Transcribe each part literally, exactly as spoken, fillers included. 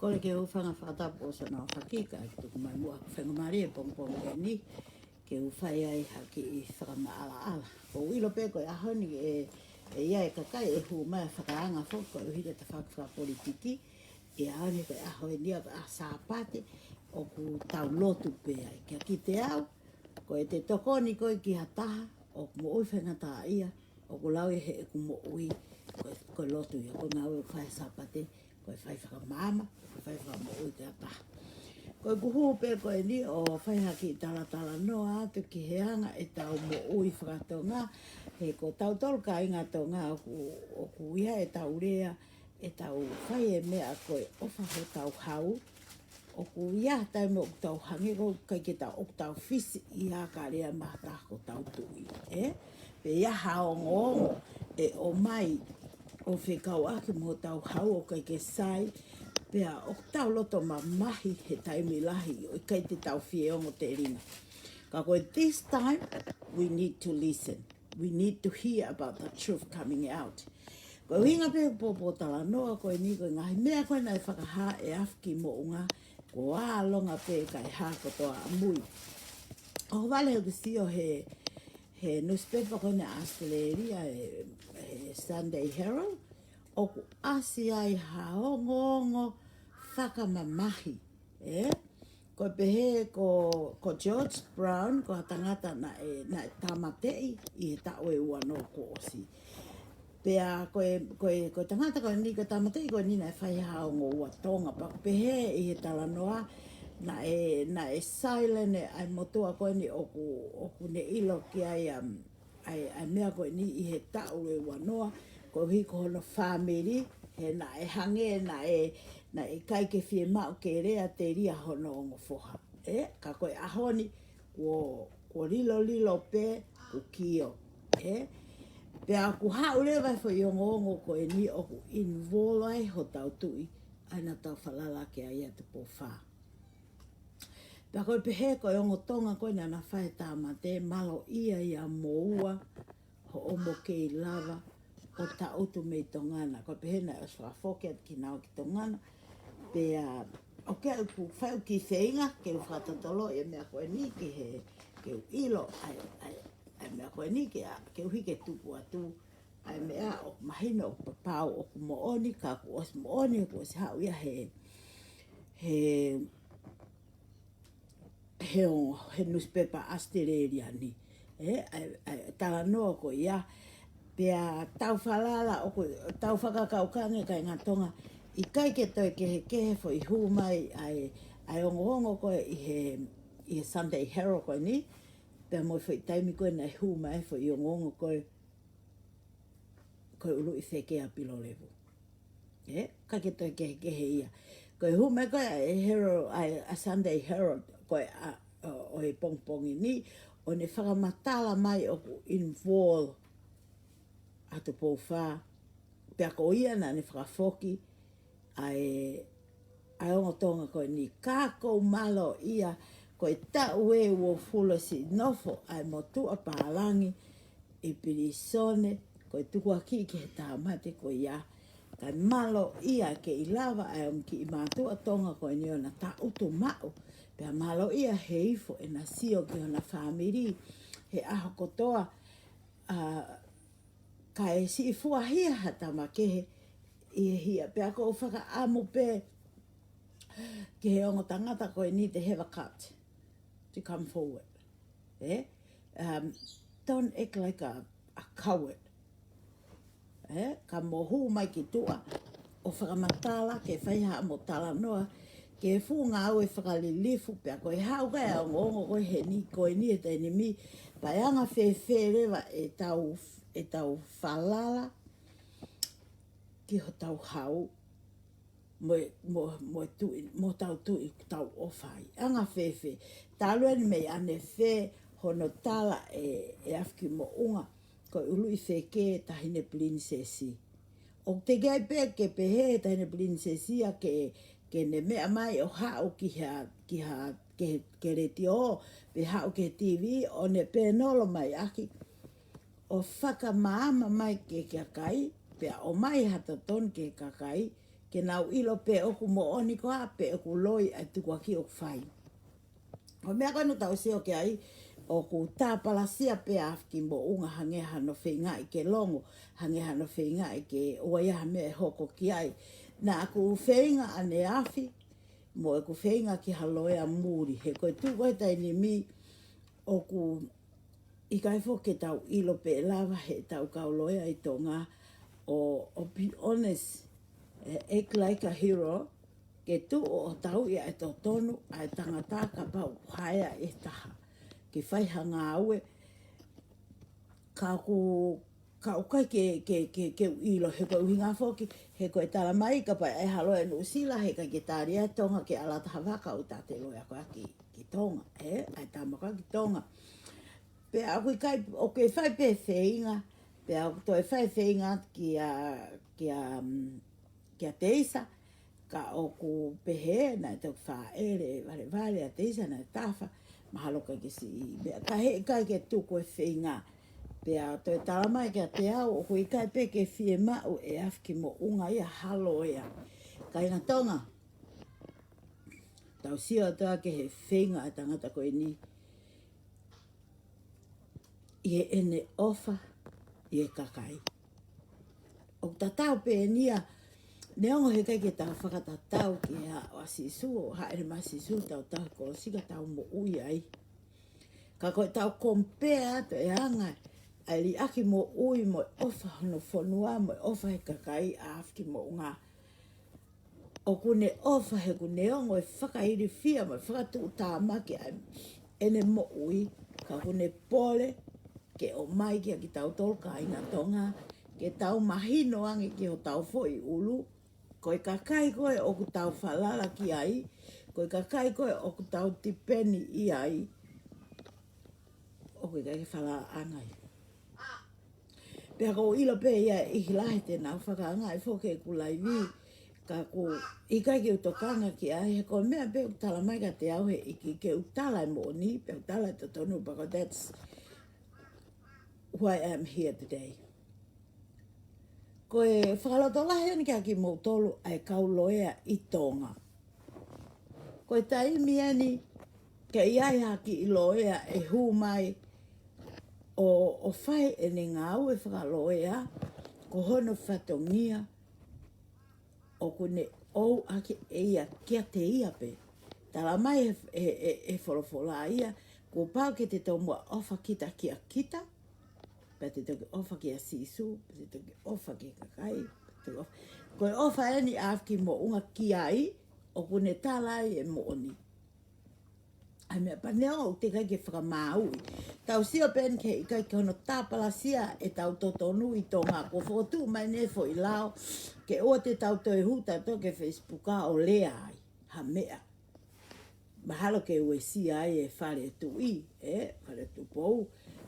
Kole ke u hūfanga he fakatapu ʻo Sona ʻo Fakika, ʻe tuku mai muʻa ʻeku faingamālie he pongipongi ko eni ke u fai ai ha kiʻi fakamaʻalaʻala. ʻOku ou ʻilo pē ko e ʻaho ni ʻe, ʻe ʻi ai e kakai ʻe hū mai ʻo fakaanga foki koeʻuhi ko e tafaʻaki fakapolitiki. ʻI he ʻaho ni ko e ʻaho eni ia ko e ʻaho Sāpate, ʻoku tau lotu pē ai. Kiate au, ko ʻete tokoni koe ki ha taha ʻoku moʻui faingataʻaʻia, ʻoku lau ia heʻeku moʻui, ko e, ko e lotu ia, ko e ngāue ʻoku fai he Sāpate, ko e fai fakamaama, ko e fai fakamoʻui ki ha taha. Ko ʻeku hū pē ko eni ʻo fai ha kiʻi talatalanoa atu ki he anga ʻetau moʻui fakatonga, he ko tautolu kāinga Tonga ʻoku, ʻoku ʻi ai ʻetau lea, ʻetau fai e meʻa ko e ʻofa hotau hau, ʻoku ʻi ai e taimi ʻoku tau hangē ʻoku ʻikai ke tau, ʻoku tau fisi ʻi ha ka lea maha taha ko hotau tuʻi, ē? Pe ʻi ai ha ongoongo ʻe ʻomai ʻo fekauʻaki mo hotau hau ʻoku ʻikai ke sai, pea ʻoku tau loto mamahi he taimi lahi ʻo ʻikai te tau fie ongo telinga. Ka ko e this time, we need to listen. We need to hear about the truth coming out. Ko e ʻuhinga pē ʻeku pōtalanoa ko eni ko e ngaahi meʻa ko ē naʻe fakahā ʻe Afiki Moʻunga, kuo ʻalonga pē kae hā kotoa ʻamui. ʻOhovale hoku sio he, he newspaper ko eni ʻAositelēlia, he, he Sunday Herald, ʻoku ʻasi ai ha ongoongo fakamamahi, ē? Ko e pehē ko, ko George Brown, ko ha tangata naʻe, naʻe tāmateʻi ʻi he taʻu ʻe uanoa kuo ʻosi. Pea ko e, ko e, ko e tangata ko eni, ko e tāmateʻi ko eni naʻe fai ha ongo ua Tonga, pea ʻoku pehē ʻi he talanoa, naʻe, naʻe silent ʻa e motuʻa ko eni ʻoku, ʻoku ne ʻilo ki ai, um, ʻa e, ʻa e meʻa ko eni ʻi he taʻu ʻe uanoa, koeʻuhi ko hono fāmili, he naʻe hangē, naʻe, naʻe ʻikai ke fiemaʻu ke lea telia hono ongo foha. Ē, ka ko e ʻaho ni, kuo, kuo lilolilo pē, kuo kio. Ē, pea ʻoku haʻu leva e foʻi ongoongo ko eni ʻoku involve ai hotau tuʻi, ʻa ia naʻa tau falala ki ai ʻa Tupou Fā. Pea ko e pehē ko e ongo Tonga ko ē naʻa na fai e tāmate, mālō ia ia moua, hoʻomo kei lava ʻo taʻutu mei Tonga na. Ko e pehē naʻe ʻosi fakafoki atu kinaua ki Tonga na. Pea, ʻoku ou fai ʻeku kiʻi feinga ke u fakatotoloʻi e meʻa ko eni ki he, ke u ʻilo ʻa e, ʻa e, ʻa e meʻa ko eni ke, ʻa, koeʻuhi ke tuku atu ʻa e meʻa ʻoku mahino ʻoku papau ʻoku moʻoni, ka kuo ʻosi moʻoni, kuo ʻosi haʻu ia he, he, he o, he newspaper ʻAositelēlia ni. Ē, ʻa e, ʻa e talanoa ko ia, pea tau falala, ʻoku tau fakakaukau ange kāinga Tonga, ʻikai ke toe kehekehe foʻi hū mai ʻa e, ʻa e ongoongo ko ē ʻi he, ʻi he Sunday Herald ko eni, pea mo e foʻi taimi ko ē naʻe hū mai foʻi ongoongo ko ē, ko e ʻuluʻi feke ʻa Pilolevu. Ē, ʻikai ke toe kehekehe ia. Ko e hū mai ko ē ʻa e Herald, ʻa e, ʻa Sunday Herald, ko ē ʻa, ʻo, ʻo e pongipongi ni, ʻo ne fakamatala mai ʻoku involve ʻa Tupou Fā. Pea ko ia naʻa ne fakafoki ʻa e, ʻa e ongo Tonga ko eni, ka ʻoku mālō ia, ko e taʻu ʻe uofulu ʻosi nofo ʻa e motuʻa pālangi ʻi pilīsone, ko e tukuakiʻi ki he tāmate ko ia. Kae mālō ia ke ʻi lava ʻa e ongo kiʻi mātuʻa Tonga ko eni ʻo na taʻutu maʻu. Pea mālō ia he ifo ʻena sio ki hona fāmili he ʻaho kotoa, ʻa, kae siʻi fuahia ha tama kehe ʻi he hia. Pea ʻoku ou fakaʻamu pē ki he ongo tangata ko eni to have a gut to come forward. Ē? Um, don't act like a, a coward. Ē? Ka mou hū mai ki tuʻa ʻo fakamatala ke fai haʻamo talanoa ki he fuʻu ngāue fakalilifu pea ko e haʻu ko ē ʻa e ongoongo ko ē heni ko eni he taimi ni, pea ʻe anga fēfē leva ʻetau, ʻetau falala ki hotau hau, mo, mo, mo tuʻi, mo hotau tuʻi ʻoku tau ʻofa ai. ʻE anga fēfē, talu eni mei ʻanefē hono tala ʻe, ʻe Afiki Moʻunga, ko e ʻuluʻi feke Taʻahine Pilinisesi. ʻOku teʻeki ai pē ke pehē Taʻahine Pilinisesi ia ke, ke ne meʻa mai ʻo haʻu ki ha, ki ha, ke, ke letiō, pe haʻu ki he TV, ʻo ne pēnolo mai ʻaki, ʻo fakamaama mai ki he kakai, pea ʻomai ha totonu ki he kakai, ke nau ʻilo pe ʻoku moʻoni koā pe ʻoku loi ʻa e tukuakiʻi ʻoku fai. Ko e meʻa ko ē naʻa tau sio ki ai, ʻoku tāpalasia pē ʻa Afi ki Moʻunga hangē hano feingaʻi ke longo, hangē hano feingaʻi ke ʻoua ʻe ʻi ai ha meʻa ʻe hoko ki ai. Naʻa ku feinga ʻaneafi, mo ʻeku feinga ki ha loea muli, he ko e tuʻu ko ē he taimi ni ʻoku ʻikai foki ke tau ʻilo pe ʻe lava heʻetau kau loea ʻi Tonga ʻo, ʻo be honest, ʻe act like a hero, ke tuʻu ʻo tauʻi ʻa e totonu ʻa e tangata kapau ʻoku haea ʻe taha ke fai ha ngāue, ka ʻoku, ka ʻoku ʻikai ke, ke, ke, ke u ʻilo, he ko e ʻuhinga foki, he ko e tala mai kapau ʻe ʻai ha loea ʻi Nuʻusila, he ʻikai ke tali ʻe Tonga ke ʻalu atu ha vaka ʻo tā ʻete loea ko ē ki, ki Tonga, ē, ʻai tama ko ē ki Tonga. Pea ʻoku ʻikai, ʻoku ke fai pē feinga, pea ʻoku toe fai feinga kia, kia, mm, kia Teisa, ka ʻoku pehē naʻe toki fāʻele, valevale ʻa Teisa naʻe tafa, mahalo ʻikai ke siʻi meʻa, ka heʻikai ke tuku e feinga. Pea toe tala mai kiate au, ʻoku ʻikai pē ke fiemaʻu ʻe Afi ki Moʻunga ia ha loea. Kāinga Tonga, tau sio atu ā ki he feinga ʻa e tangata ko eni, ʻi heʻene ʻofa ʻi he kakai. ʻOku tatau pē eni ia, neongo heʻikai ke tau fakatatau ki he ʻaho ʻa Sīsū, ʻo hāʻele mai ʻa Sīsū, tau tauhi kolosi ka tau moʻui ai. Ka ko ʻetau compare atu e anga ʻa e liʻaki moʻui mo e ʻofa hono fonua mo e ʻofa he kakai ʻa Afi ki Moʻunga. ʻOku ne ʻofa he ʻoku ne ongo e fakailifia mo e fakatuʻutāmaki ʻa ʻene moʻui, ka ʻoku ne pole ke ʻomai kia kitautolu kāinga Tonga, ke tau mahino ange ki hotau foʻi ʻulu, ko e kakai ko ē ʻoku tau falala ki ai, ko e kakai ko ē ʻoku tau tipeni ʻi ai, ʻoku ʻikai ke falalaʻanga ia. Pea ʻoku ou ʻilo pē ia ʻe ʻihi lahi te nau fakaangaʻi foki ʻeku laivi, ka ʻoku ʻikai ke u tokanga ki ai, he ko e meʻa pē ʻoku tala mai kiate au he ʻEiki ke u tala e moʻoni, pea u tala e totonu, because that's why I'm here today. Ko e fakalotolahi eni kia kimoutolu ʻa e kau loea ʻi Tonga. Ko e taimi eni ke ʻi ai ha kiʻi loea ʻe hū mai ʻo, ʻo fai ʻene ngāue fakaloea, ko hono fatongia ʻoku ne ʻoange ʻe ia kiate ia pē. Tala mai he, he, he, he folofola ia, kuo pau ke te tomuʻa ʻofa kita kia kita, pea te toki ʻofa kia Sīsū, pea te toki ʻofa ki he kakai, pea te toki ʻofa. Ko e ʻofa eni ʻa Afi ki Moʻunga ki ai, ʻoku ne tala ai e moʻoni. ʻAi meʻa pea neongo ʻoku teʻeki ai ke fakamaauʻi. Tau sio pē eni ki he ʻikai ke hono tāpalasia ʻetau totonu ʻi Tonga, kuo fokotuʻu mai eni e foʻi lao, ke ʻoua te tau toe hū tautolu ki he Facebook ʻo lea ai ha meʻa. Mahalo ke uesia ai e Fale Tuʻi, ē, Fale Tupou,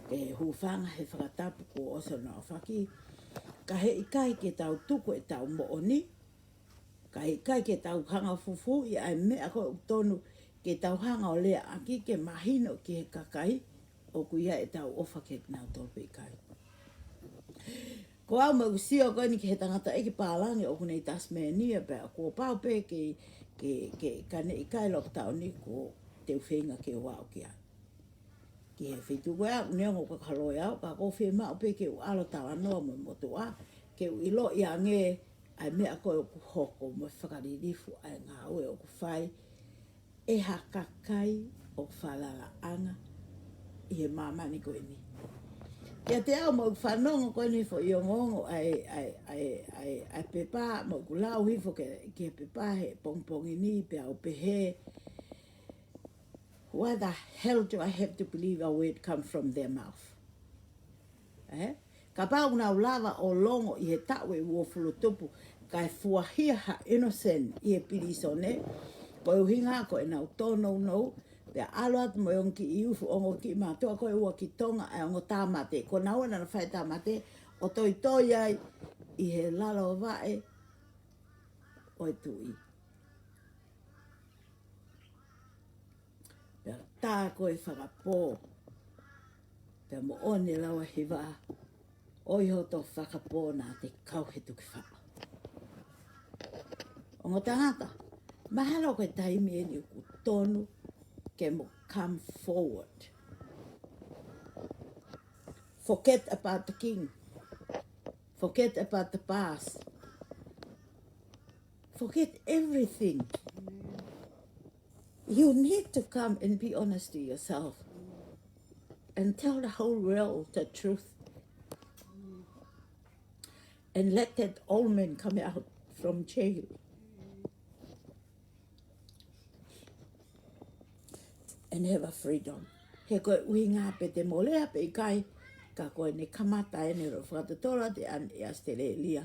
ke hūfanga he fakatapu kuo ʻosi hono ʻaofaki. Ka heʻikai ke tau tuku ʻetau moʻoni, ka heʻikai ke tau hanga ʻo fufuuʻi ʻa e meʻa ko ē ʻoku tonu ke tau hanga ʻo leaʻaki ke mahino ki he kakai ʻoku ʻi ai ʻetau ʻofa kiate kinautolu pe ʻikai. Ko au mo ʻeku sio ko eni ki he tangataʻeiki pālangi ʻoku ne ʻi Tasmania pea kuo pau pē ke, ke, ke, ka ne ʻikai lockdown ni kuo te u feinga ke u aʻu ki ai. Ki he feituʻu ko ē ʻoku neongo ʻoku ʻikai ha loea au, ka ʻoku ou fiemaʻu pē ke u ʻalu ʻo talanoa mo e motuʻa, ke u ʻiloʻi ange ʻa e meʻa ko ē ʻoku hoko mo e fakalilifu ʻa e ngāue ʻoku fai ʻe ha kakai ʻoku falalaʻanga ʻi he māmani ko eni. Kiate au mo ʻeku fanongo ko eni he foʻi ongoongo ʻa e, ʻa e, ʻa e, ʻa e, ʻa e pepa, mo ʻeku lau hifo ki he, ki he pepa he pongipongi ni pea u pehē, "Why the hell do I have to believe a word come from their mouth?" Ē? Kapau ʻoku nau lava ʻo longo ʻi he taʻu ʻe uofulu tupu, kae fuahia ha innocent ʻi he pilīsone, ko e ʻuhinga ko ʻenau tōnounou, pea ʻalu atu mo e ongo kiʻi ufu, ongo kiʻi mātuʻa ko ē ua ki Tonga, ʻa e ongo tāmate, ko naua naʻa na fai tāmate, ʻo toitoi ai ʻi he lalo vaʻe ʻo e tuʻi. Pea tā ko e fakapō. Pea moʻoni e lau ʻa e hiva, ʻoi hoto fakapō naʻa te kau he tukifā. Ongo tangata, mahalo ko e taimi eni ʻoku tonu ke mo come forward. Forget about the king. Forget about the past. Forget everything. You need to come and be honest to yourself and tell the whole world the truth. And let that old man come out from jail and have a freedom. He ko e ʻuhinga pe te mo lea pe ʻikai, ka ko ʻene kamata ʻene ro fakatotolo atu ʻi ʻAositelēlia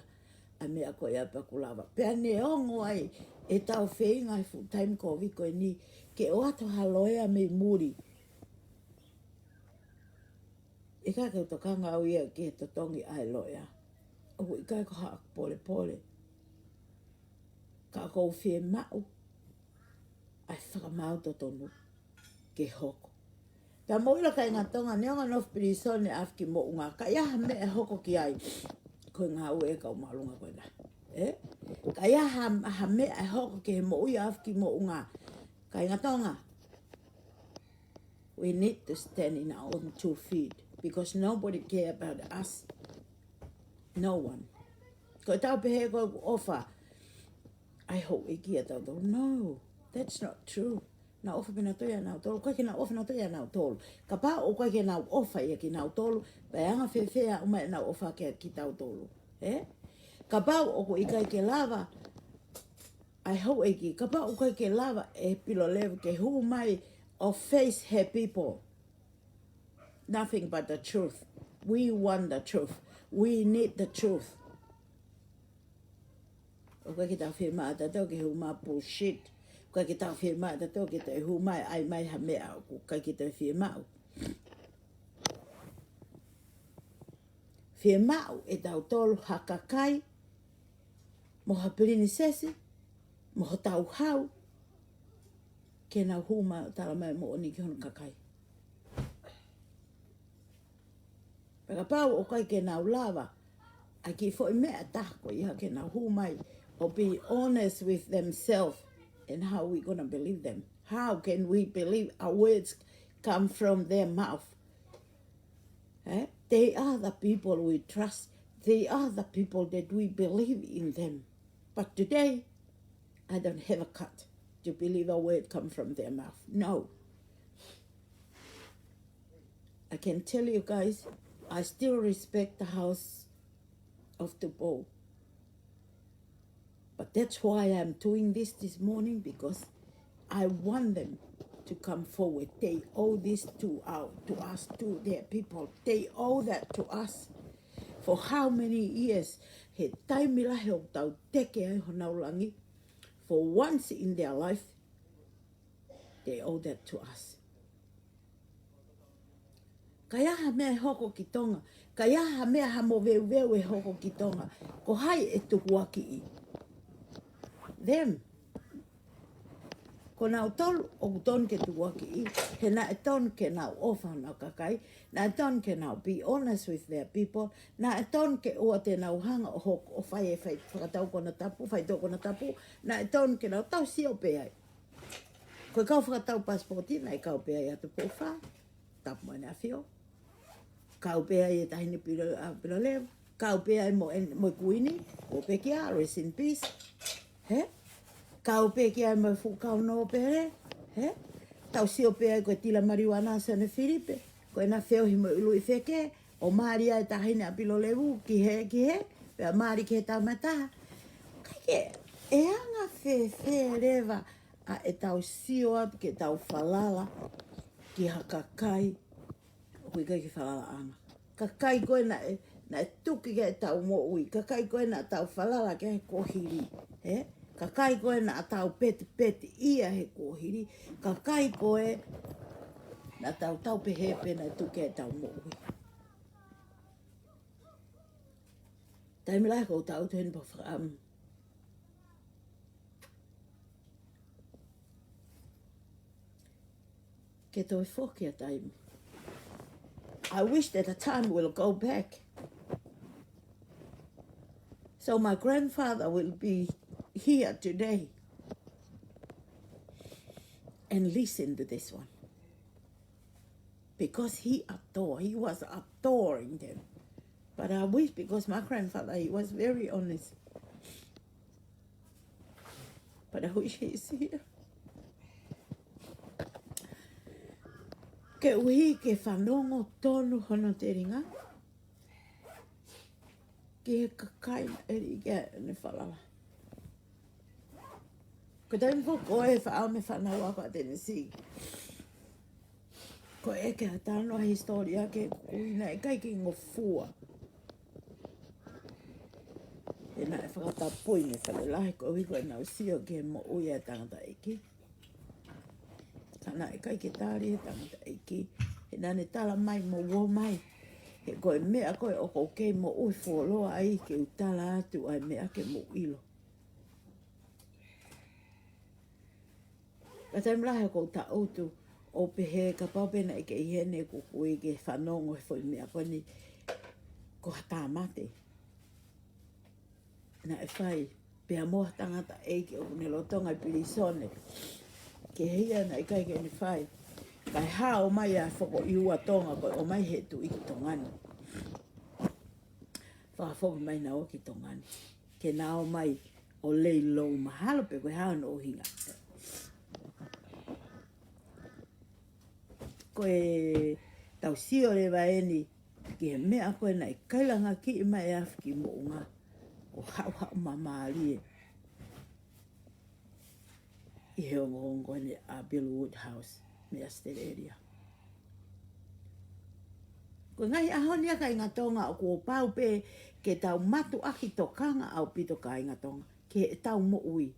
ʻa e meʻa ko ia pea kuo lava. Pea neongo ai ʻetau feinga he fuʻu taimi kovi ko eni ke ʻoatu ha loea mei muli. ʻIkai ke u tokanga au ia ki he totongi ʻa e loea. ʻOku ʻikai ko haʻaku polepole. Ka ʻoku ou fiemaʻu ʻa e fakamaau totonu ke hoko. Pea mou ʻilo kāinga Tonga, neongo e nofo pilīsone ʻa e ʻaho ki moʻunga, ka ʻi ai ha meʻa ʻe hoko ki ai, ko e ngāue ʻa e kau māʻolunga ko ena. Ē? Ka ʻi ai ha, ha meʻa ʻe hoko ki he moʻui ʻa e ʻaho ki moʻunga, kāinga Tonga, we need to stand in our own two feet because nobody care about us. No one. Ko ʻetau pehē ko ʻeku ʻofa ʻa e houʻeiki ʻia tautolu. No, that's not true. Nau ʻofa pē nautolu ʻia nautolu, ʻikai ke nau ʻofa nautolu ʻia nautolu. Kapau ʻoku ʻikai ke nau ʻofa ia kia nautolu, pea anga fēfē ʻa ʻomai ʻenau ʻofa kia kitautolu. Ē? Kapau ʻoku ʻikai ke lava ʻa e houʻeiki, kapau ʻoku ʻikai ke lava ʻe Pilolevu ke hū mai ʻo face her people. Nothing but the truth. We want the truth. We need the truth. ʻOku ʻikai ke tau fiemaʻu ʻe tautolu ke hū mai bullshit. ʻOku ʻikai ke tau fiemaʻu ʻe tautolu ke toe hū mai ʻai mai ha meʻa ʻoku ʻikai ke toe fiemaʻu. Fiemaʻu ʻe tautolu ha kakai, mo ha pilinisesi, mo hotau hau, ke nau hū mai ʻo tala mai e moʻoni ki hono kakai. Pea kapau ʻoku ʻikai ke nau lava ʻa e kiʻi foʻi meʻa ʻe taha ko ia ke nau hū mai ʻo be honest with themselves, and how we gonna believe them? How can we believe our words come from their mouth? Eh? They are the people we trust. They are the people that we believe in them. But today, I don't have a gut to believe a word come from their mouth. No. I can tell you guys, I still respect the House of Tupou. But that's why I'm doing this this morning, because I want them to come forward. They owe this to our, to us, to their people. They owe that to us. For how many years, he taimi lahi ʻoku tau teke ai honau langi. For once in their life, they owe that to us. Ka ʻi ai ha meʻa ʻe hoko ki Tonga, ka ʻi ai ha meʻa, ha moveuveu ʻe hoko ki Tonga, ko hai ʻe tukuakiʻi? Them. Ko nautolu ʻoku tonu ke tukuakiʻi, he naʻe tonu ke nau ʻofa honau kakai, naʻe tonu ke nau be honest with their people, naʻe tonu ke ʻoua te nau hanga ʻo hoko, ʻo fai e fai fakatau konatapu, faitoʻo konatapu, naʻe tonu ke nau tau sio pē ai. Ko e kau fakatau pasipoti naʻe kau pē ai ʻa Tupou Fā, Tapu mo ʻEne ʻAfio. Kau pē ai e Taʻahine Pilo, ʻa, Pilolevu. Kau pē ai mo ʻen, mo e Kuini, ʻo pekia, rest in peace. He? Kau pē ki ai mo e fuʻu kau nōpele. He? Tau sio pē ai ko e tila maliuana ʻa Sione Filipe, ko ʻena feohi mo e ʻuluʻi feke, ʻo mali ai e Taʻahine ʻa Pilolevu, ki hē, ki hē, pea mali ki he tama ʻe taha. Kae kehe, ʻe anga fēfē leva ʻa ʻetau sio atu ke tau falala ki ha kakai ʻoku ʻikai ke falalaʻanga. Kakai ko ē naʻe, naʻe tuki ki ai ʻetau moʻui. Kakai ko ē naʻa tau falala ki ai he kuohili. Ē? Kakai ko ē naʻa tau petipeti ʻia he kuohili. Kakai ko ē naʻa tau tau pehē pē naʻe tuki ki ai ʻetau moʻui. Taimi lahi ʻoku ou tau ʻutu heni pea fakaʻamu ke toe foki ʻa e taimi. I wish that the time will go back. So my grandfather will be here today and listen to this one. Because he adore, he was adoring them. But I wish, because my grandfather, he was very honest. But I wish he's here. Koeʻuhi ke fanongo tonu hono telinga ki he kakai naʻe liʻaki ʻene falala. Ko e taimi foki ko ē faʻa me fanau ako ʻa Tennessee, ko e ke hatano hisitōlia ke kui naʻe ʻikai ke ngofua. He naʻe fakatapui mei fale lahi koeʻuhi ko ʻenau sio ki he moʻui ʻa e tangataʻeiki. Ka naʻe ʻikai ke tali he tangataʻeiki. He naʻa ne tala mai, mou ō mai. He ko e meʻa ko ē ʻoku ou kei moʻui fuoloa ai ke u tala atu ʻa e meʻa ke mou ʻilo. Ka taimi lahi ʻoku ou taʻutu ʻo pehē kapau pē naʻe ʻikai ke ʻi heni ʻeku kui ke fanongo he foʻi meʻa ko eni, ko ha tāmate naʻe fai, pea mo ha tangataʻeiki ʻoku ne lolotonga ʻi pilīsone. Ke hia naʻe ʻikai ke ne fai. Kae hao mai ʻa e fokoʻi ua Tonga ko e ʻomai he tuʻi ki Tonga ni. Fakafoki mai naua ki Tonga ni. Ke na ō mai ʻo lei lou mahalo pe ko e hā hono ʻuhinga. Ko e tau sio leva eni ki he meʻa ko ē naʻe kailanga kiʻi mai ʻa e Afi ki Moʻunga, ko haʻuhaʻu māmālie ʻi he ongoongo eni ʻa Bill Woodhouse mei ʻAositelēlia. Ko e ngaahi ʻaho ni ʻa kāinga Tonga ʻoku ou pau pē ke tau mātuʻaki tokanga ʻaupito kāinga Tonga ki heʻetau moʻui.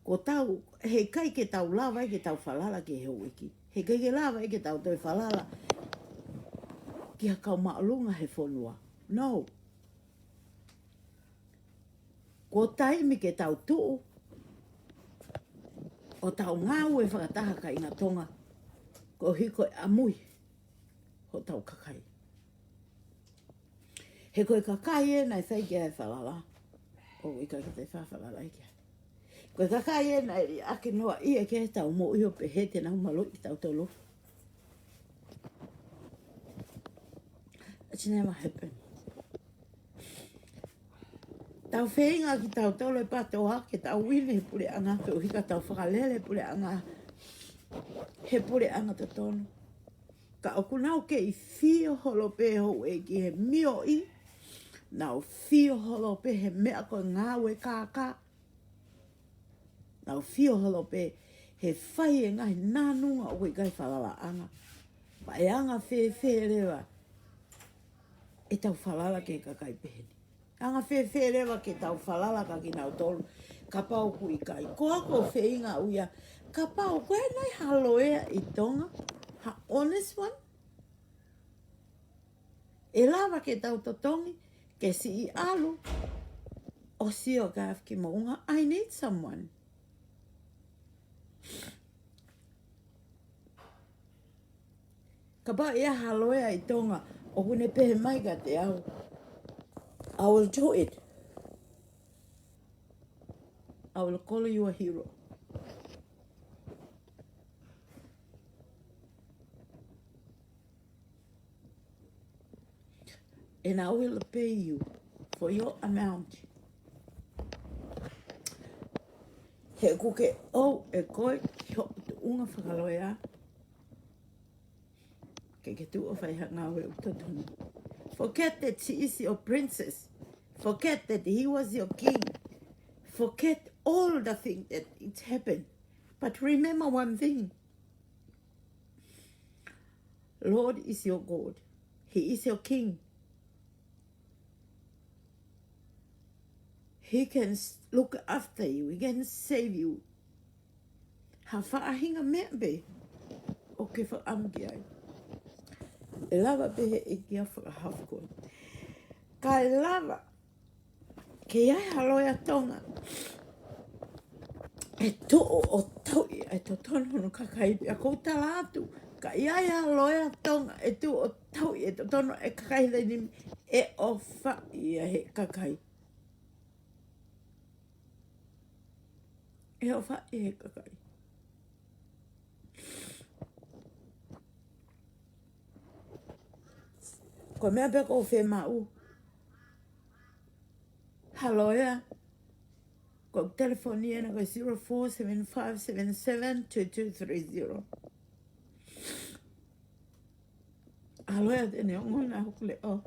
Ko tau, heʻikai ke tau lava ai ke tau falala ki he houʻeiki. Heʻikai ke lava ai ke tau toe falala ki ha kau māʻolunga he fonua. No. Ko e taimi ke tau tuʻu ʻo tau ngāue fakataha kāinga Tonga, koeʻuhi ko e ʻamui hotau kakai. He ko e kakai ē naʻe fai ki ai e falala, ʻoku ʻikai ke toe fafalala ki ai. Ko e kakai ē naʻe liʻaki noaʻia ki ai ʻetau moʻui ʻo pehē te nau maluʻi kitautolu. It's never happened. Tau feinga kitautolu e PTOA ke tau ʻi he puleʻanga, koeʻuhi ka tau fakalele puleʻanga, he puleʻanga totonu. Ka ʻoku nau kei fio holo pē houʻeiki he mioʻi, nau fio holo pē he meʻa ko e ngāue kākā, nau fio holo pē he fai e ngaahi nānunga ʻoku ʻikai falalaʻanga. Pea ʻe anga fēfē leva ʻetau falala ki he kakai pehē ni? Anga fēfē leva ke tau falala kia kinautolu kapau ʻoku ʻikai? Ko ʻeku feinga ʻaʻaku ia, kapau ko e nai ha loea ʻi Tonga, ha honest one, ʻe lava ke tau totongi ke siʻi ʻalu ʻo sio ki he Afi ki Moʻunga. I need someone. Kapau ʻe ʻi ai ha loea ʻi Tonga ʻoku ne pehē mai kiate au, I will do it. I will call you a hero. And I will pay you for your amount. He ʻoku ke ʻoʻou ʻe koe ki hoʻo tuʻunga fakaloea ke ke tuʻu ʻo fai ha ngāue ʻoku totonu. Forget that she is your princess. Forget that he was your king. Forget all the things that it's happened. But remember one thing. Lord is your God. He is your king. He can s-, look after you. He can save you. Ha faʻahinga meʻa pē ʻoku ke fakaʻamu ki ai, ʻe lava pē he ʻEiki ia ʻo fakahaofi koe. Kae lava ke ʻi ai ha loea Tonga ʻe tuʻu ʻo tauʻi e totonu hono kakai, pea ʻoku ou tala atu, ka ʻi ai ha loea Tonga ʻe tuʻu ʻo tauʻi e totonu e kakai laini, ʻe ʻofaʻi ia he kakai. ʻe hofaʻi ʻe he kakai. Ko e meʻa pē ʻoku ou fiemaʻu, ha loea, ko e telefoni ena ko e zero four seven five seven seven two two three zero. Ha loea te ne ongona hoku leʻo.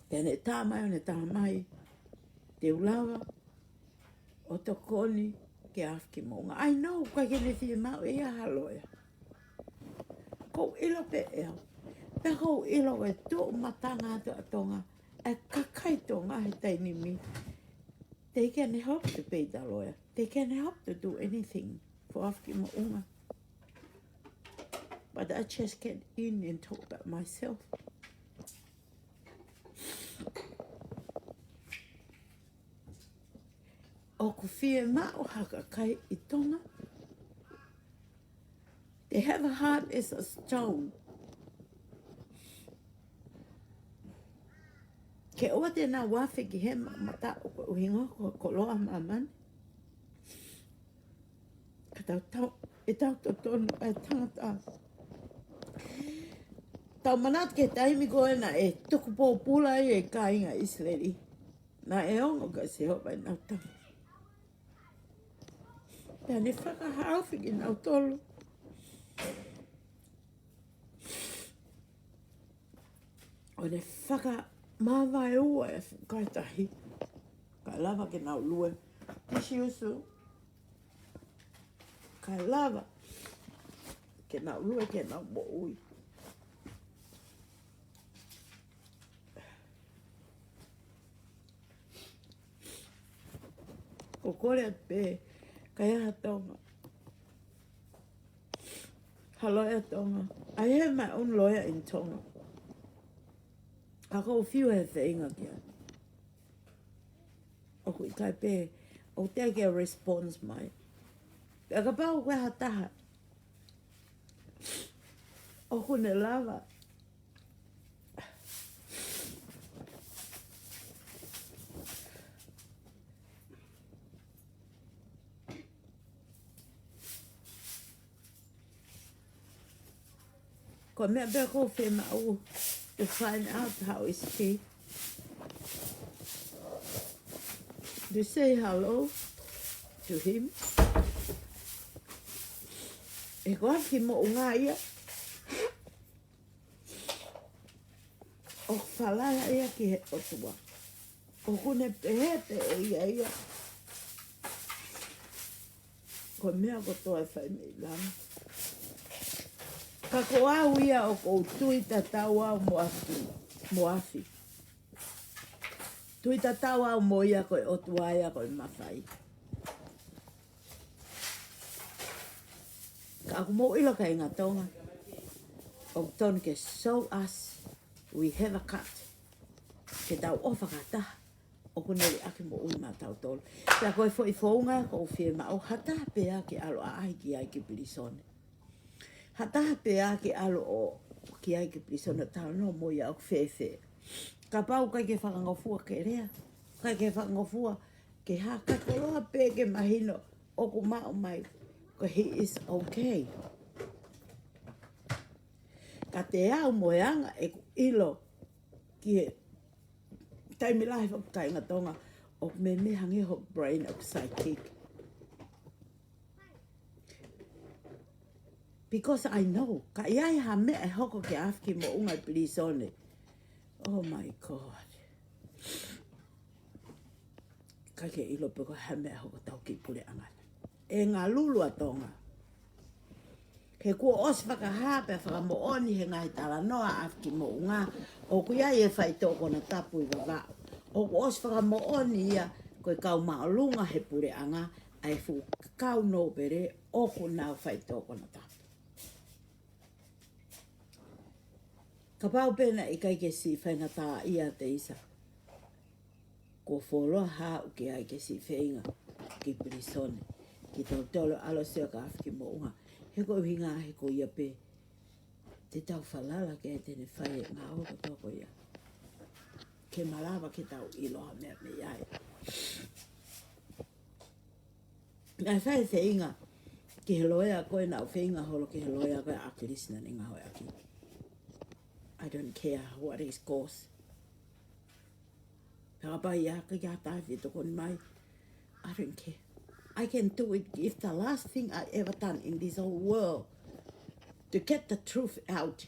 Pea ne tā mai ʻo ne tā mai, te u lava ʻo tokoni ki he Afi ki Moʻunga. I know, ʻikai ke ne fiemaʻu ʻe ia ha loea. ʻOku ou ʻilo pē ʻe au. Pea ʻoku ou ʻilo ko e tuʻu matangato ʻa Tonga, ʻa e kakai Tonga he taimi ni. They can help to pay the lawyer. They can help to do anything for Afi ki Moʻunga. But I just get in and talk about myself. ʻOku fiemaʻu ha kakai ʻi Tonga. They have a heart as a stone. Ke ʻoua te nau afe ki he ma-, mata ʻo ko e ʻuhinga ko e koloa ʻa māmani. Ka tau, tau, ʻe tau totonu ʻa e tangata. Tau manatu ki he taimi ko ē naʻe tuku pōpula ai e kāinga ʻIsileli. Naʻe ongo kia Sihova ʻenau tama. Pea ne fakahaofi kinautolu. ʻO ne fakamavaeua e fuʻu kautahi. Kae lava ke nau lue. Tisi usu. Kae lava ke nau lue ke nau moʻui. ʻOku ou kole atu pē, ka ʻi ai ha Tonga. Ha loea Tonga. I have my own lawyer in Tonga. Ka ʻoku ou fiu he feinga ki ai. ʻOku ʻikai pē, ʻoku teʻeki ke response mai. Pea kapau ko e ha taha ʻoku ne lava. Ko e meʻa pē ʻoku ou fiemaʻu to find out how is he. To say hello to him. He ko e Afi ki Moʻunga ia. ʻOku falala ia ki he ʻOtua. ʻOku ne pehē pē ʻe ia ia. Ko e meʻa kotoa ʻe fai mei langa. Ka ko au ia ʻoku ou tui tatau au mo Afi, mo Afi. Tui tatau au mo ia ko e ʻOtua ia ko e mafai. Ka ʻoku mou ʻilo kāinga Tonga, ʻoku totonu ke show us we have a cut. Ke tau ʻofa fakataha, ʻoku ne liʻaki moʻui maʻatautolu. Pea ko e foʻi founga ʻoku ou fiemaʻu, ha taha pē ia ke ʻalu ʻo ʻaʻahi ki ai ki pilīsone. Ha taha pē ia ke ʻalu ʻo ki ai ki pilīsone ʻo talanoa mo ia ʻoku fēfē. Kapau ʻikai ke fakangofua ke lea, ʻikai ke fakangofua ke hā, ka koloa pē ke mahino ʻoku maʻu mai ko he is okay. Ka te au mo e anga ʻeku ʻilo ki he taimi lahi foki kāinga Tonga ʻoku meimei hangē ho brain ʻoku psychic. Because I know, ka ʻi ai ha meʻa ʻe hoko ki he Afi ki Moʻunga ʻi pilīsone. Oh my God. ʻIkai ke ʻilo pe ko e hā e meʻa ʻe hoko ki hotau kiʻi puleʻanga. ʻE ngalulu ʻa Tonga. He kuo ʻosi fakahā pea fakamoʻoni he ngaahi talanoa ʻa e Afi ki Moʻunga, ʻoku ʻi ai e faitoʻo konatapu ʻi Vavaʻu. ʻOku ʻosi fakamoʻoni ia ko e kau māʻolunga he puleʻanga, ʻa e fuʻu kau nōpele ʻoku nau faitoʻo konatapu. Kapau pē naʻe ʻikai ke siʻi faingataʻaʻia Teisa, kuo fuoloa haʻu ki ai ke siʻi feinga ki pilīsone, kitautolu ʻalu ʻo sio ki he Afi ki Moʻunga. He ko e ʻuhinga he ko ia pē te tau falala ki ai te ne fai e ngāue kotoa ko ia. Ke malava ke tau ʻilo ha meʻa mei ai. Naʻe fai e feinga ki he loea ko ē, naʻa ku feinga holo ki he loea ko ē ʻa ʻAkilisi naʻa ne ngāueʻaki. I don't care what it costs. Pea kapau ʻe ʻikai ke ʻi ai ha taha ʻe tokoni mai, I don't care. I can do it if the last thing I ever done in this whole world to get the truth out,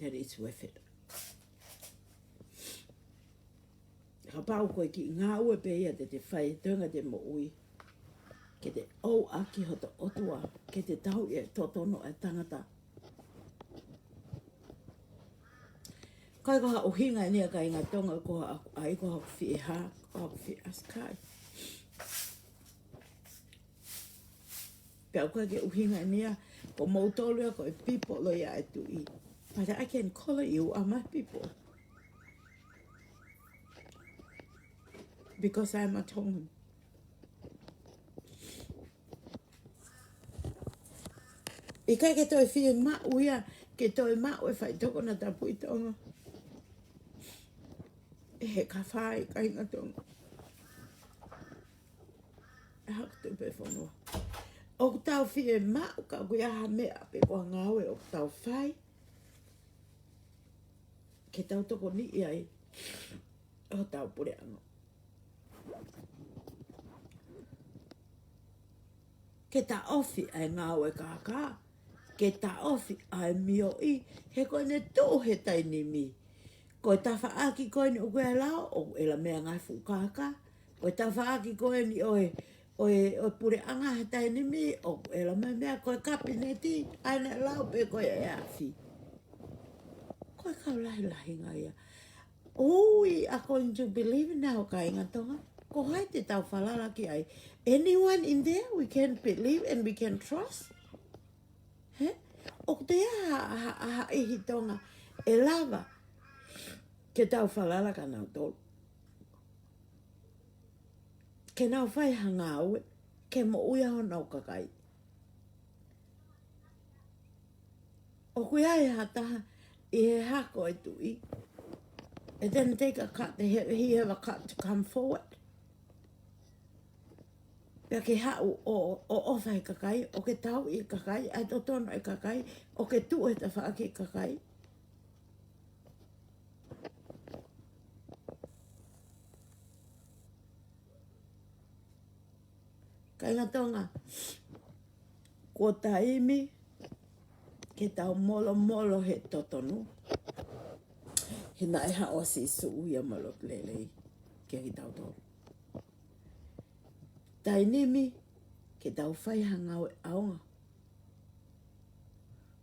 that is worth it. Kapau ko e kiʻi ngāue pē ia te te fai he toenga ʻete moʻui, ke te ʻoatu ki hoto ʻOtua, ke te tauhi e totonu ʻa e tangata. Ko e ko ha ʻuhinga eni ia kāinga Tonga, ko ha, ʻai ko haku fie hā, ko haku fie ʻasi kai. Pea ʻoku ʻikai ke ʻuhinga eni ia, ko moutolu ia ko e people ʻo ia ʻa e tuʻi. But I can call you are my people. Because I'm a Tongan. ʻIkai ke toe fiemaʻu ia, ke toe maʻu e faʻitoka ʻo e tangata Tonga. ʻE he ka fai kāinga Tonga. ʻE haku tupe fonua. ʻOku tau fiemaʻu ka ʻoku ʻi ai ha meʻa pe ko ha ngāue ʻoku tau fai, ke tau tokoniʻi ai hotau puleʻanga. Ke taʻofi ʻa e ngāue kākā, ke taʻofi ʻa e mioʻi, he ko ʻene tuʻu he taimi ni. Ko e tafaʻaki ko eni ʻoku ʻi ai e lao, ʻoku ʻi ai e meʻa ngaahi fuʻu kākā. Ko e tafaʻaki ko eni ʻo e, ʻo e, ʻo e puleʻanga he taimi ni, ʻoku ʻi ai e meʻa, ko e kapineti, ʻa ʻene lao pe ko e ʻafi. Ko e kau lahilahi ngā ia. We are going to believe now, kāinga Tonga. Ko hai te tau falala ki ai? Anyone in there we can believe and we can trust? He? ʻOku ʻi ai ha, ha, ha, ha ʻihi Tonga ʻe lava ke tau falala kia nautolu, ke nau fai ha ngāue ke moʻui ai honau kakai? ʻOku ʻi ai ha taha ʻi he hako ʻo e tuʻi? It didn't take a cut, he, he have a cut to come forward. Pea ke haʻu ʻo, ʻo ʻofa he kakai, ʻo ke tauhi e kakai, ʻa e totonu e kakai, ʻo ke tuʻu he tafaʻaki e kakai. Kāinga Tonga, kuo taimi ke tau molomolo he totonu. He naʻe haʻu ʻa Sīsū ia mo e lotu lelei kia kitautolu. Taimi ke tau fai ha ngāue ʻaonga.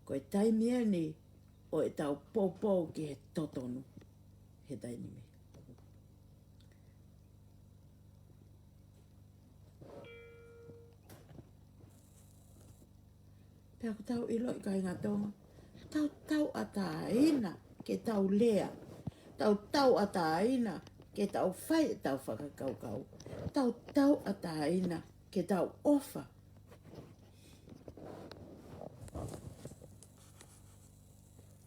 Ko e taimi eni ʻo ʻetau poupou ki he totonu he taimi ni. Pea ʻoku tau ʻiloʻi, kāinga Tonga, tau tauʻatāina ke tau lea, tau tauʻatāina ke tau fai ʻetau fakakaukau, tau tauʻatāina ke tau ʻofa.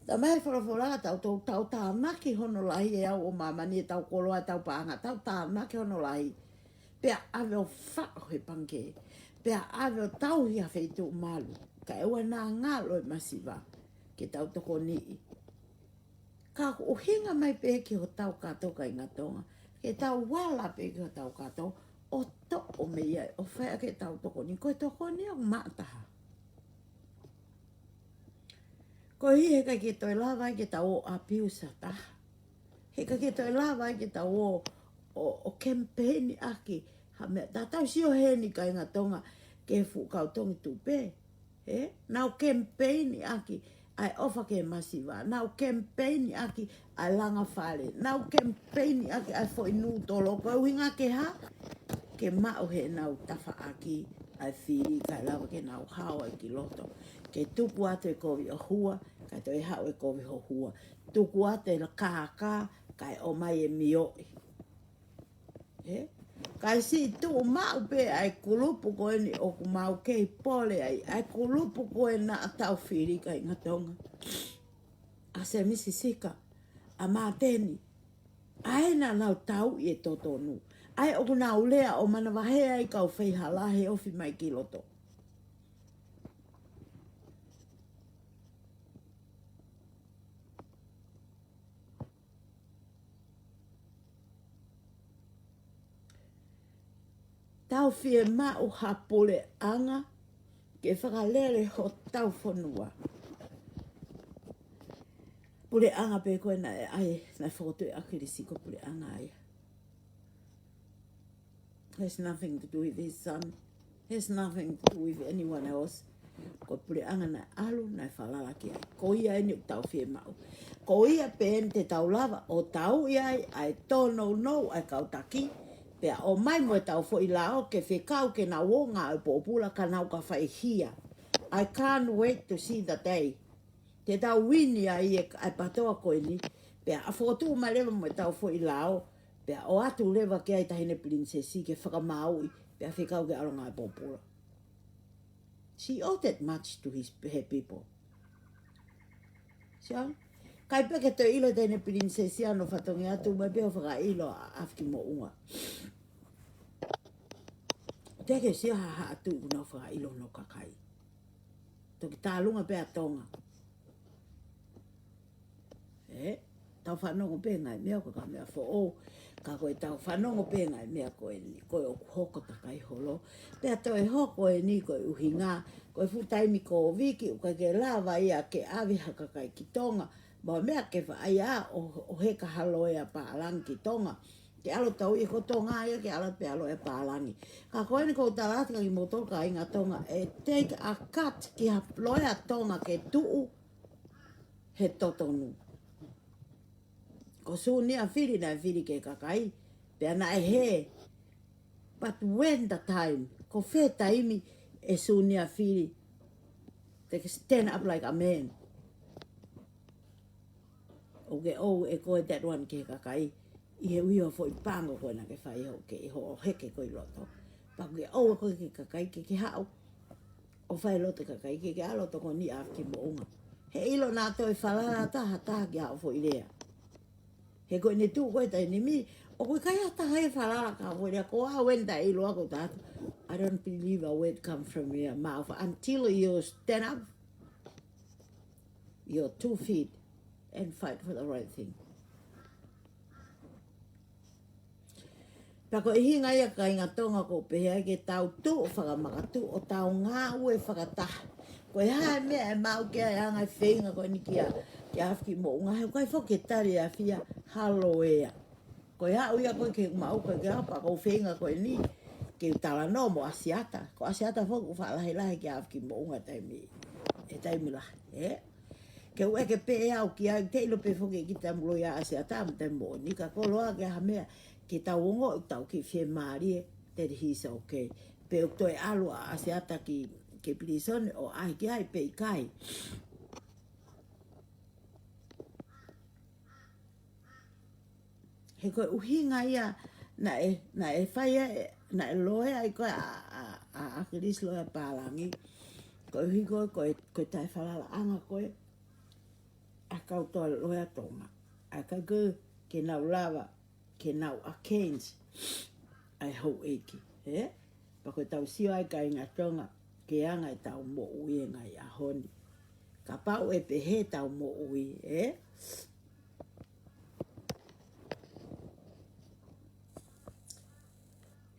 Talamai ʻe he folofola, tau, tau, tau tānaki hono lahi ʻe au ʻo māmani, ʻetau koloa, ʻetau paʻanga, tau tānaki hono lahi. Pea ʻave ʻo faʻo he pangikē. Pea ʻave ʻo tauhi ha feituʻu malu. Kae ʻoua naʻa ngalo e masiva ke tau tokoniʻi. Ka ʻoku ʻuhinga mai pē ki hotau kato, kāinga Tonga, ke tau ala pē ki hotau kato ʻo toʻo mei ai ʻo fai ʻaki ʻetau tokoni. Ko e tokoni ʻoku maʻa taha. Koeʻuhi he ʻikai ke toe lava ai ke tau ō ʻo abuse ha taha. He ʻikai ke toe lava ai ke tau ō ʻo, ʻo kemipeini ʻaki ha meʻa. Tatau, sio heni, kāinga Tonga, ki he fuʻu kau tongi tupe. He? Nau kemipeini ʻaki ʻa e ʻofa ki he masiva. Nau kemipeini ʻaki ʻa e langa fale. Nau kemipeini ʻaki ʻa e foʻi nūtolo. Ko e ʻuhinga ke hā? Ke maʻu heʻenau tafaʻaki ʻa e fili kae lava ke nau hao ai ki loto. Ke tuku atu e kovi ʻo hua, kae toe haʻu e kovi ʻo hua. Tuku atu e kākā, kae ʻomai e mioʻi. He? Kae siʻi tuʻu maʻu pē ʻa e kulupu ko eni ʻoku mau kei pole ai, ʻa e kulupu ko ē naʻa tau fili, kāinga Tonga. ʻA Semisi Sika, ʻa Māteni, ʻA ē naʻa nau tauʻi e totonu. ʻA ē ʻoku nau lea ʻo manavahē ai kau faihala he ofi mai ki loto. Tau fiemaʻu ha puleʻanga ke fakalele hotau fonua. Puleʻanga pē ko ē naʻe ʻai, naʻe fokotuʻu ʻe ʻAkilisi ko e puleʻanga ia. Has nothing to do with his son. Has nothing to do with anyone else. Ko e puleʻanga naʻe ʻalu, naʻe falala ki ai. Ko ia eni ʻoku tau fiemaʻu. Ko ia pē eni te tau lava ʻo tauʻi ai ʻa e tōnounou ʻa e kau taki, pea ʻomai mo e tau foʻi lao ke fekau ke nau ō ngāue pōpula ka nau ka fai hia. I can't wait to see the day te tau uini ai e, ʻa e PTOA ko eni, pea ʻa fokotuʻu mai leva mo e tau foʻi lao, pea ʻoatu leva ki ai Taʻahine Pilinisesi ke fakamaauʻi, pea fekau ke ʻalu ngāue pōpula. She owed that much to his, her people. Sio? ʻIkai pē ke toe ʻilo Taʻahine Pilinisesi ʻa hono fatongia, tuʻu mai pē ʻo fakaʻilo ʻa ʻAfiki Moʻunga. Teʻeki ke sio ha haʻa tuʻu kuo nau fakaʻilo hono kakai. Toki tālunga pē ʻa Tonga. Ē? Tau fanongo pē ngaahi meʻa ko e ka meʻa foʻou. Ka ko e tau fanongo pē ngaahi meʻa ko eni, ko e ʻoku hoko takai holo. Pea toe hoko eni ko e ʻuhinga, ko e fuʻu taimi Kōviti, ʻoku ʻikai ke lava ia ke ʻave ha kakai ki Tonga. Mo e meʻa ke faʻa ia ʻo, ʻo heka ha loea pālangi ki Tonga. Ke ʻalu tau ʻi ko Tonga ia ke ʻalu pē ha loea pālangi. Ka ko eni ʻoku ou tala atu kia kimoutolu kāinga Tonga, ʻe take a cut ki ha loea Tonga ke tuʻu he totonu. Ko Sunia Fili naʻe fili ki he kakai, pea naʻe hē. But when the time, ko fē taimi ʻe Sunia Fili te ke stand up like a man? ʻOku ke ʻoua ʻe ko e that one ki he kakai, ʻi he ʻuhi ʻo e foʻi pango ko ē naʻa ke fai hoʻo ke ʻi hoʻo heke ko ē ʻi loto. Pea ʻoku ke ʻoua ko ē ki he kakai ke ke haʻu ʻo fai loto kakai ke ke ʻalu ʻo tokoni ʻAfiki Moʻunga. He ʻilo naʻa toe falala taha taha ki haʻo foʻi lea. He ko ʻene tuʻu ko ē taimi ni, ʻoku ʻikai ha taha ʻe falala ki haʻo foʻi lea, ko au eni taʻeʻiloa ko tatu. I don't believe a word come from your mouth until you stand up your two feet and fight for the right thing. Pea ko e ʻuhinga ia kāinga Tonga ʻoku ou pehē ai ke tau tuʻu fakamakatuʻu ʻo tau ngāue fakataha. Ko e hā e meʻa ʻe maʻu ki ai ʻa e ngaahi feinga ko eni kia, kia ʻAfiki Moʻunga, he ʻoku ʻikai foki ke tali ʻe ʻAfia ha loea. Ko e aʻu ia ko ē ke maʻu ko ē ke apa ko e feinga ko eni ke u talanoa mo ʻAsiata. Ko ʻAsiata foki ʻoku faʻa lahilahi kia ʻAfiki Moʻunga taimi, he taimi lahi, ē? Ke u ʻeke pē ʻe au ki ai, te ʻilo pē foki ʻe kita mo e loea ʻa ʻAsiata mo e taimi moʻoni ka ko e loea ke ha meʻa ke tau ongoʻi ʻoku tau kiʻi fiemālie, that he's okay. Pe ʻoku toe ʻalu ʻa ʻAsiata ki, ki pilīsone ʻo ʻai ki ai pe ʻikai. He ko e ʻuhinga ia naʻe, naʻe fai ai, naʻe loea ai ko ē ʻa, ʻa, ʻa ʻAkilisi loea pālangi. Ko e ʻuhi ko ē, ko e, ko e taʻefalalaʻanga ko ē ʻa e kau tau loea Tonga. ʻA e ʻikai ko ē ke nau lava ke nau against ʻa e houʻeiki, ē? Pea ko e tau sio ai kāinga Tonga ki he anga ʻetau moʻui he ngaahi ʻaho ni. Kapau ʻe pehē ʻetau moʻui, ē?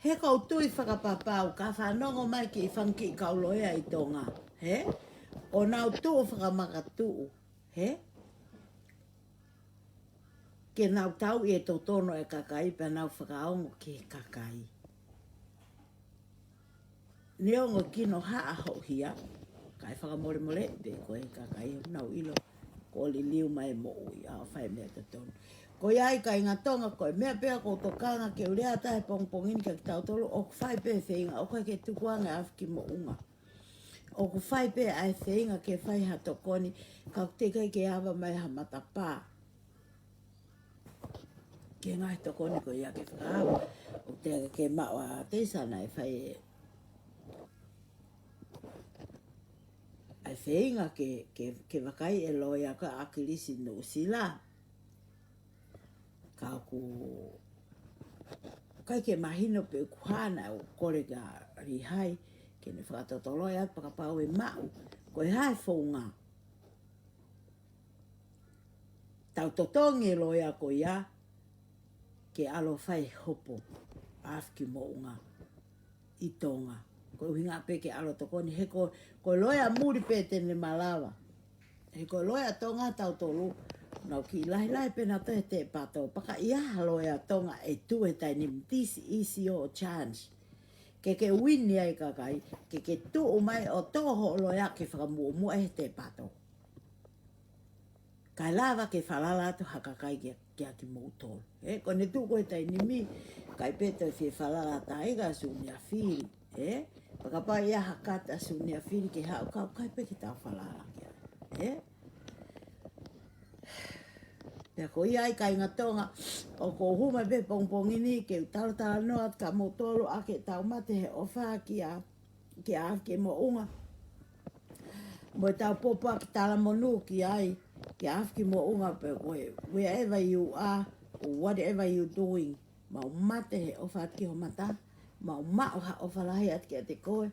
He ʻoku ou tui fakapapau, ka fanongo mai ki he fanga kiʻi kau loea ʻi Tonga, ē? ʻO nau tuʻu fakamakatuʻu, ē? Ke nau tauʻi e totonu ʻa e kakai, pea nau fakaongo ki he kakai. Neongo kino haʻa hoʻo hia, kae fakamolemole pē ko e kakai ʻoku nau ʻilo kuo liliu mai e moʻui ʻa ʻo fai e meʻa totonu. Ko ia ai kāinga Tonga, ko e meʻa pē ʻoku ou tokanga ke u lea atu he pongipongi ni kia kitautolu, ʻoku fai pē feinga, ʻoku ʻikai ke tukuange ʻa ʻAfiki Moʻunga. ʻOku fai pē ʻa e feinga ke fai ha tokoni, ka ʻoku teʻeki ai ke ava mai ha matapā ki he ngaahi tokoni ko ia ke fakaava. ʻOku teʻeki ke maʻu ʻa Teisa naʻe fai e, ʻa e feinga ke, ke, ke vakai e loea ko ē ʻa ʻAkilisi Nuʻusila. Ka ʻoku ʻikai ke mahino pe ʻoku hā naʻe ʻo kole kia Lihai ke ne fakatotolo atu pe kapau ʻe maʻu. Ko e hā e founga? Tau totongi e loea ko ia ke ʻalu ʻo fai hopo ʻa Afiki Moʻunga ʻi Tonga. Ko e ʻuhinga pē ke ʻalu ʻo tokoni he ko, ko e loea muli pē te ne malava. He ko e loea Tonga tautolu, nau kiʻi lahilahi pē nautolu he tepato. Pea ka ʻi ai ha loea Tonga ʻe tuʻu he taimi ni, this is your chance. Ke ke uini ai kakai, ke ke tuʻu mai ʻo tō hoʻo loea ke fakamuʻomuʻa he tepato. Kae lava ke falala atu ha kakai kia, kia kimoutolu. Ē, ko ʻene tuʻu ko ē he taimi ni, ʻikai pē toe fie falala atu ai kia Sunia Fili. Ē, pe kapau ʻe ʻi ai ha kata Sunia Fili ke haʻu, ka ʻoku ʻikai pē ke tau falala ki ai. Ē? Pea ko ia ai kāinga Tonga, ʻoku ou hū mai pē pongipongi ni ke u talatalanoa atu kia moutolu ʻa e kau mate he ʻofa kia, kia Afiki Moʻunga. Mo ʻetau pōpoaki talamonū ki ai, kia Afiki Moʻunga pē koe, wherever you are, or whatever you doing, mau mate he ʻofa atu ki ho mata, mau maʻu ha ʻofa lahi atu kiate koe.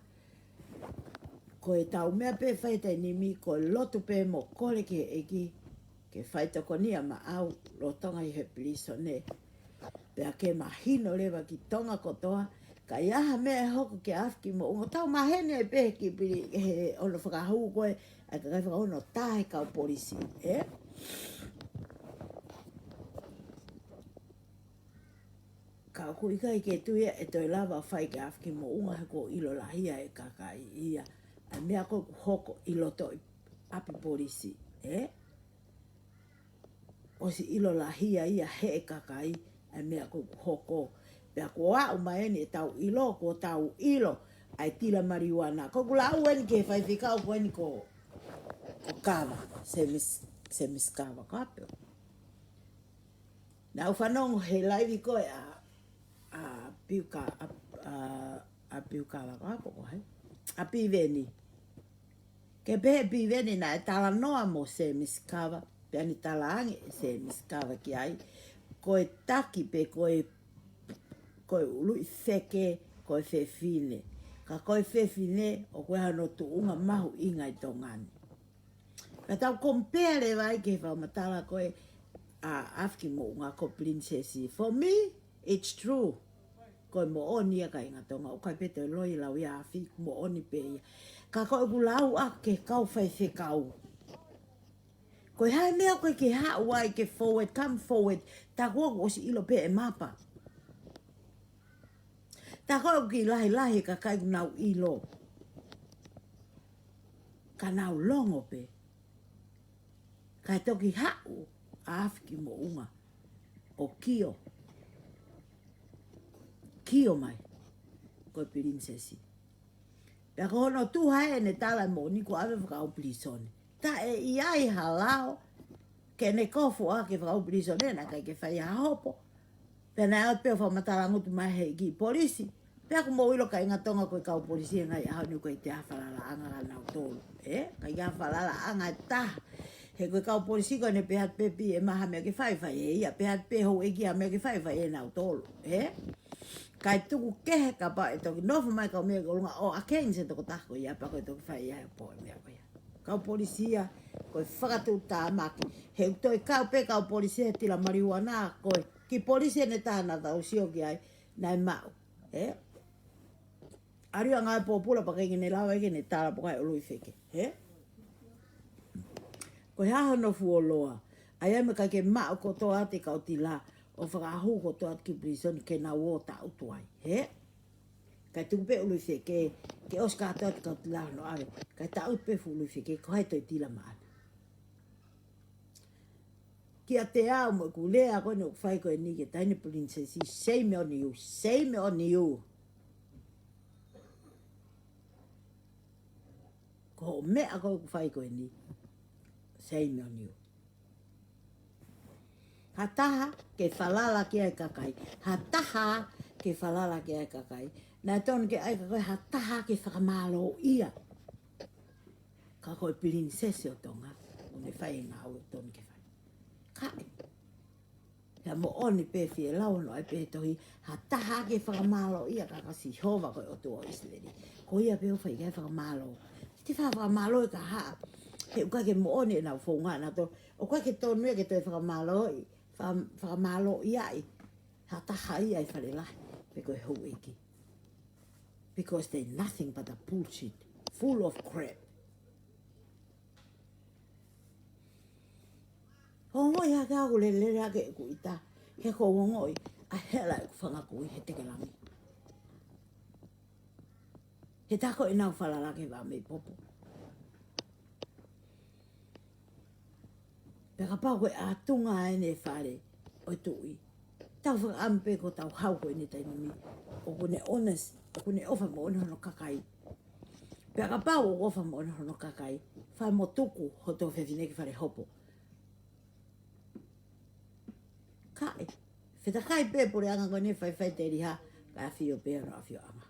Ko ʻetau meʻa pē fai he taimi ni, ko e lotu pē mo kole ki he ʻEiki ke fai tokonia maʻau lolotonga ʻi he pilīsone. Pea ke mahino leva ki Tonga kotoa, ka ʻi ai ha meʻa ʻe hoko kia Afiki Moʻunga, tau maheni ai pē he kiʻi pili, he ʻono fakahū ko ē ʻa e kakai fakahono tā he kau polisi, ē? Ka ʻoku ʻikai ke tui ia ʻe toe lava ʻo fai kia Afiki Moʻunga he kuo ʻilo lahi ia ʻe he kakai ia ʻa e meʻa ko ē ʻoku hoko ʻi loto ʻi ʻapi polisi, ē? ʻOsi ʻilo lahi ia ia ʻe he kakai ʻa e meʻa ko ē ʻoku hoko. Pea kuo aʻu mai eni ʻetau ʻilo, kuo tau ʻilo ʻa e tila maliuana. Ko ʻeku lau eni ki he faifekau ko eni ko, ko Kava, Semisi, Semisi Kava, ko Apio. Naʻa ku fanongo he laivi ko ē ʻa, ʻa Piuka, ʻa, ʻa, ʻa Piukava, ko Apo ko hai? ʻA Piveni. Ke pehē ʻe Piveni naʻe talanoa mo Semisi Kava, pea ne talaange ʻe Semisi Kava ki ai, ko e taki pe ko e, ko e ului feke, ko e fefine. Ka ko e fefine, ʻoku ʻi ai hono tuʻunga mahuʻinga ʻi Tonga ni. Ka tau compare leva ai ki he fakamatala ko ē ʻa Afiki Moʻunga ko Pilinisesi. For me, it's true. Ko e moʻoni ia kāinga Tonga, ʻoku ʻikai pē toe loi lau ia Afiki, moʻoni pē ia. Ka ko ʻeku lau ʻa e kau faifekau. Ko e hā e meʻa ʻoku ʻikai ke haʻu ai ke forward, come forward, tā kuo ʻosi ʻilo pē ʻe mapa. Tā ko ē ʻoku kiʻi lahilahi e kakai ʻoku nau ʻilo. Ka nau longo pē. Kae toki haʻu ʻa Afiki Moʻunga ʻo kio. Kio mai. Ko e Pilinisesi. Pea ko hono tuha ʻene tala moʻoni kuo ʻave fakaʻau pilīsone. Taʻe ʻi ai ha lao ke ne kofu ʻaki e fakaʻau pilīsone naʻe ʻikai ke fai ha hopo. Pea naʻe ʻoatu pē ʻo fakamatala ngutu mai he kiʻi polisi. Pea ʻoku mou ʻilo kāinga Tonga ko e kau polisi he ngaahi ʻaho ni ʻoku ʻikai toe ʻi ai ha falalaʻanga kia nautolu. Ē? ʻIkai ʻi ai ha falalaʻanga ʻe taha. He ko e kau polisi ko ʻene pehē atu pē ʻe Piveni ha meʻa ke fai, fai ʻe ia, pehē atu pē ʻe houʻeiki ha meʻa ke fai, fai ʻe nautolu. Ē? Kae tuku kehe kapau ʻe toki nofo mai kau meʻa ki ʻolunga ʻo against e tokotaha ko ia pea ko e toki fai ia he pō e meʻa ko ia. Kau polisi ia, ko e fakatuʻutāmaki. He ʻoku toe kau pē kau polisi he tila maliuana, ko e kiʻi polisi ʻe taha naʻa tau sio ki ai, naʻe maʻu. Ē? ʻAlu ia ngāue pōpula pea ʻikai ke ne lava ia ke ne tala pe ko hai ʻo ului feke. Ē? Ko e hā hono fuoloa? ʻA ia meʻa ʻikai ke maʻu kotoa atu e kau tila ʻo fakahū kotoa atu ki pilīsone ke nau ō taʻutu ai. Ē? Kae tuku pē ʻo ului feke, ke ʻosi kātoa atu e kau tila hono ʻave. Kae taʻutu pē fuʻu ului feke, ko hai toe tila maʻana? Kiate au mo ʻeku lea ko eni ʻoku fai ko eni ki he taʻahine Pilinisesi, shame on you, shame on you. Ko hoʻo meʻa ko ē ʻoku fai ko eni, shame on you. Ha taha ke falala ki ai e kakai, ha taha ke falala ki ai e kakai. Naʻe tonu ke ʻai ʻe he kakai ha taha ke fakamālōʻia. Ka ko e Pilinisesi ʻo Tonga, ʻoku ne fai e ngāue ʻoku tonu ke fai. Kae. Pea moʻoni pē fielau hono ʻai pē tohi, ha taha ke fakamālō ia ka ko Sihova ko e ʻOtua ʻo ʻIsileli. Ko ia pē ʻoku fai ki ai e fakamālō. Te fakamālō e kahaʻa. He ʻoku ʻikai ke moʻoni ʻenau founga naʻa tau. ʻOku ʻikai ke tonu ia ke toe fakamālō ʻi, faka-, fakamālō ia ʻi ha taha ia ʻi Fale Lahi. Pe ko e houʻeiki. Because they're nothing but a bullshit. Full of crap. Ongoʻi hake au lelele hake ʻeku ʻita. He ʻoku ou ongoʻi ʻa e hela ʻeku fanga kui he teke langi. He tā ko ʻenau falala ke vā mei popo. Pea kapau ko e ʻatunga ʻene fale ʻo e tuʻi. Tau fakaʻamu pē ko ʻetau hau ko eni taimi ni. ʻOku ne honest, ʻoku ne ʻofa moʻoni hono kakai. Pea kapau ʻoku ʻofa moʻoni hono kakai. Fai mo tuku hoto fefine ki fale hopo. Kae. Fetakai pē puleʻanga ko eni fai faiteliha. Kae ʻafio pē hono ʻafioʻanga.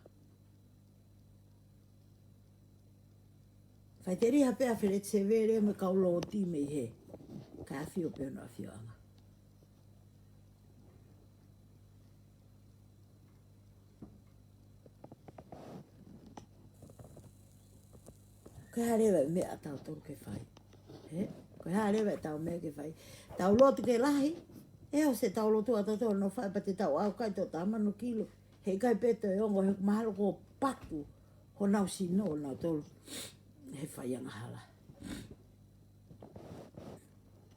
Faiteliha pē ʻa Feleti Sevele mo e kau loti mei hē. Kae ʻafio pē hono ʻafioʻanga. Ko e hā leva e meʻa ʻa tautolu ke fai. He? Ko e hā leva ʻetau meʻa ke fai. Tau lotu ke lahi. ʻE ʻosi ʻetau lotu ʻa tautolu ʻo fai pea te tau ʻaukai tō tama no kilo. He ʻikai pē toe ongo he mahalo ko patu. Honau sino ʻo nautolu. He fai angahala.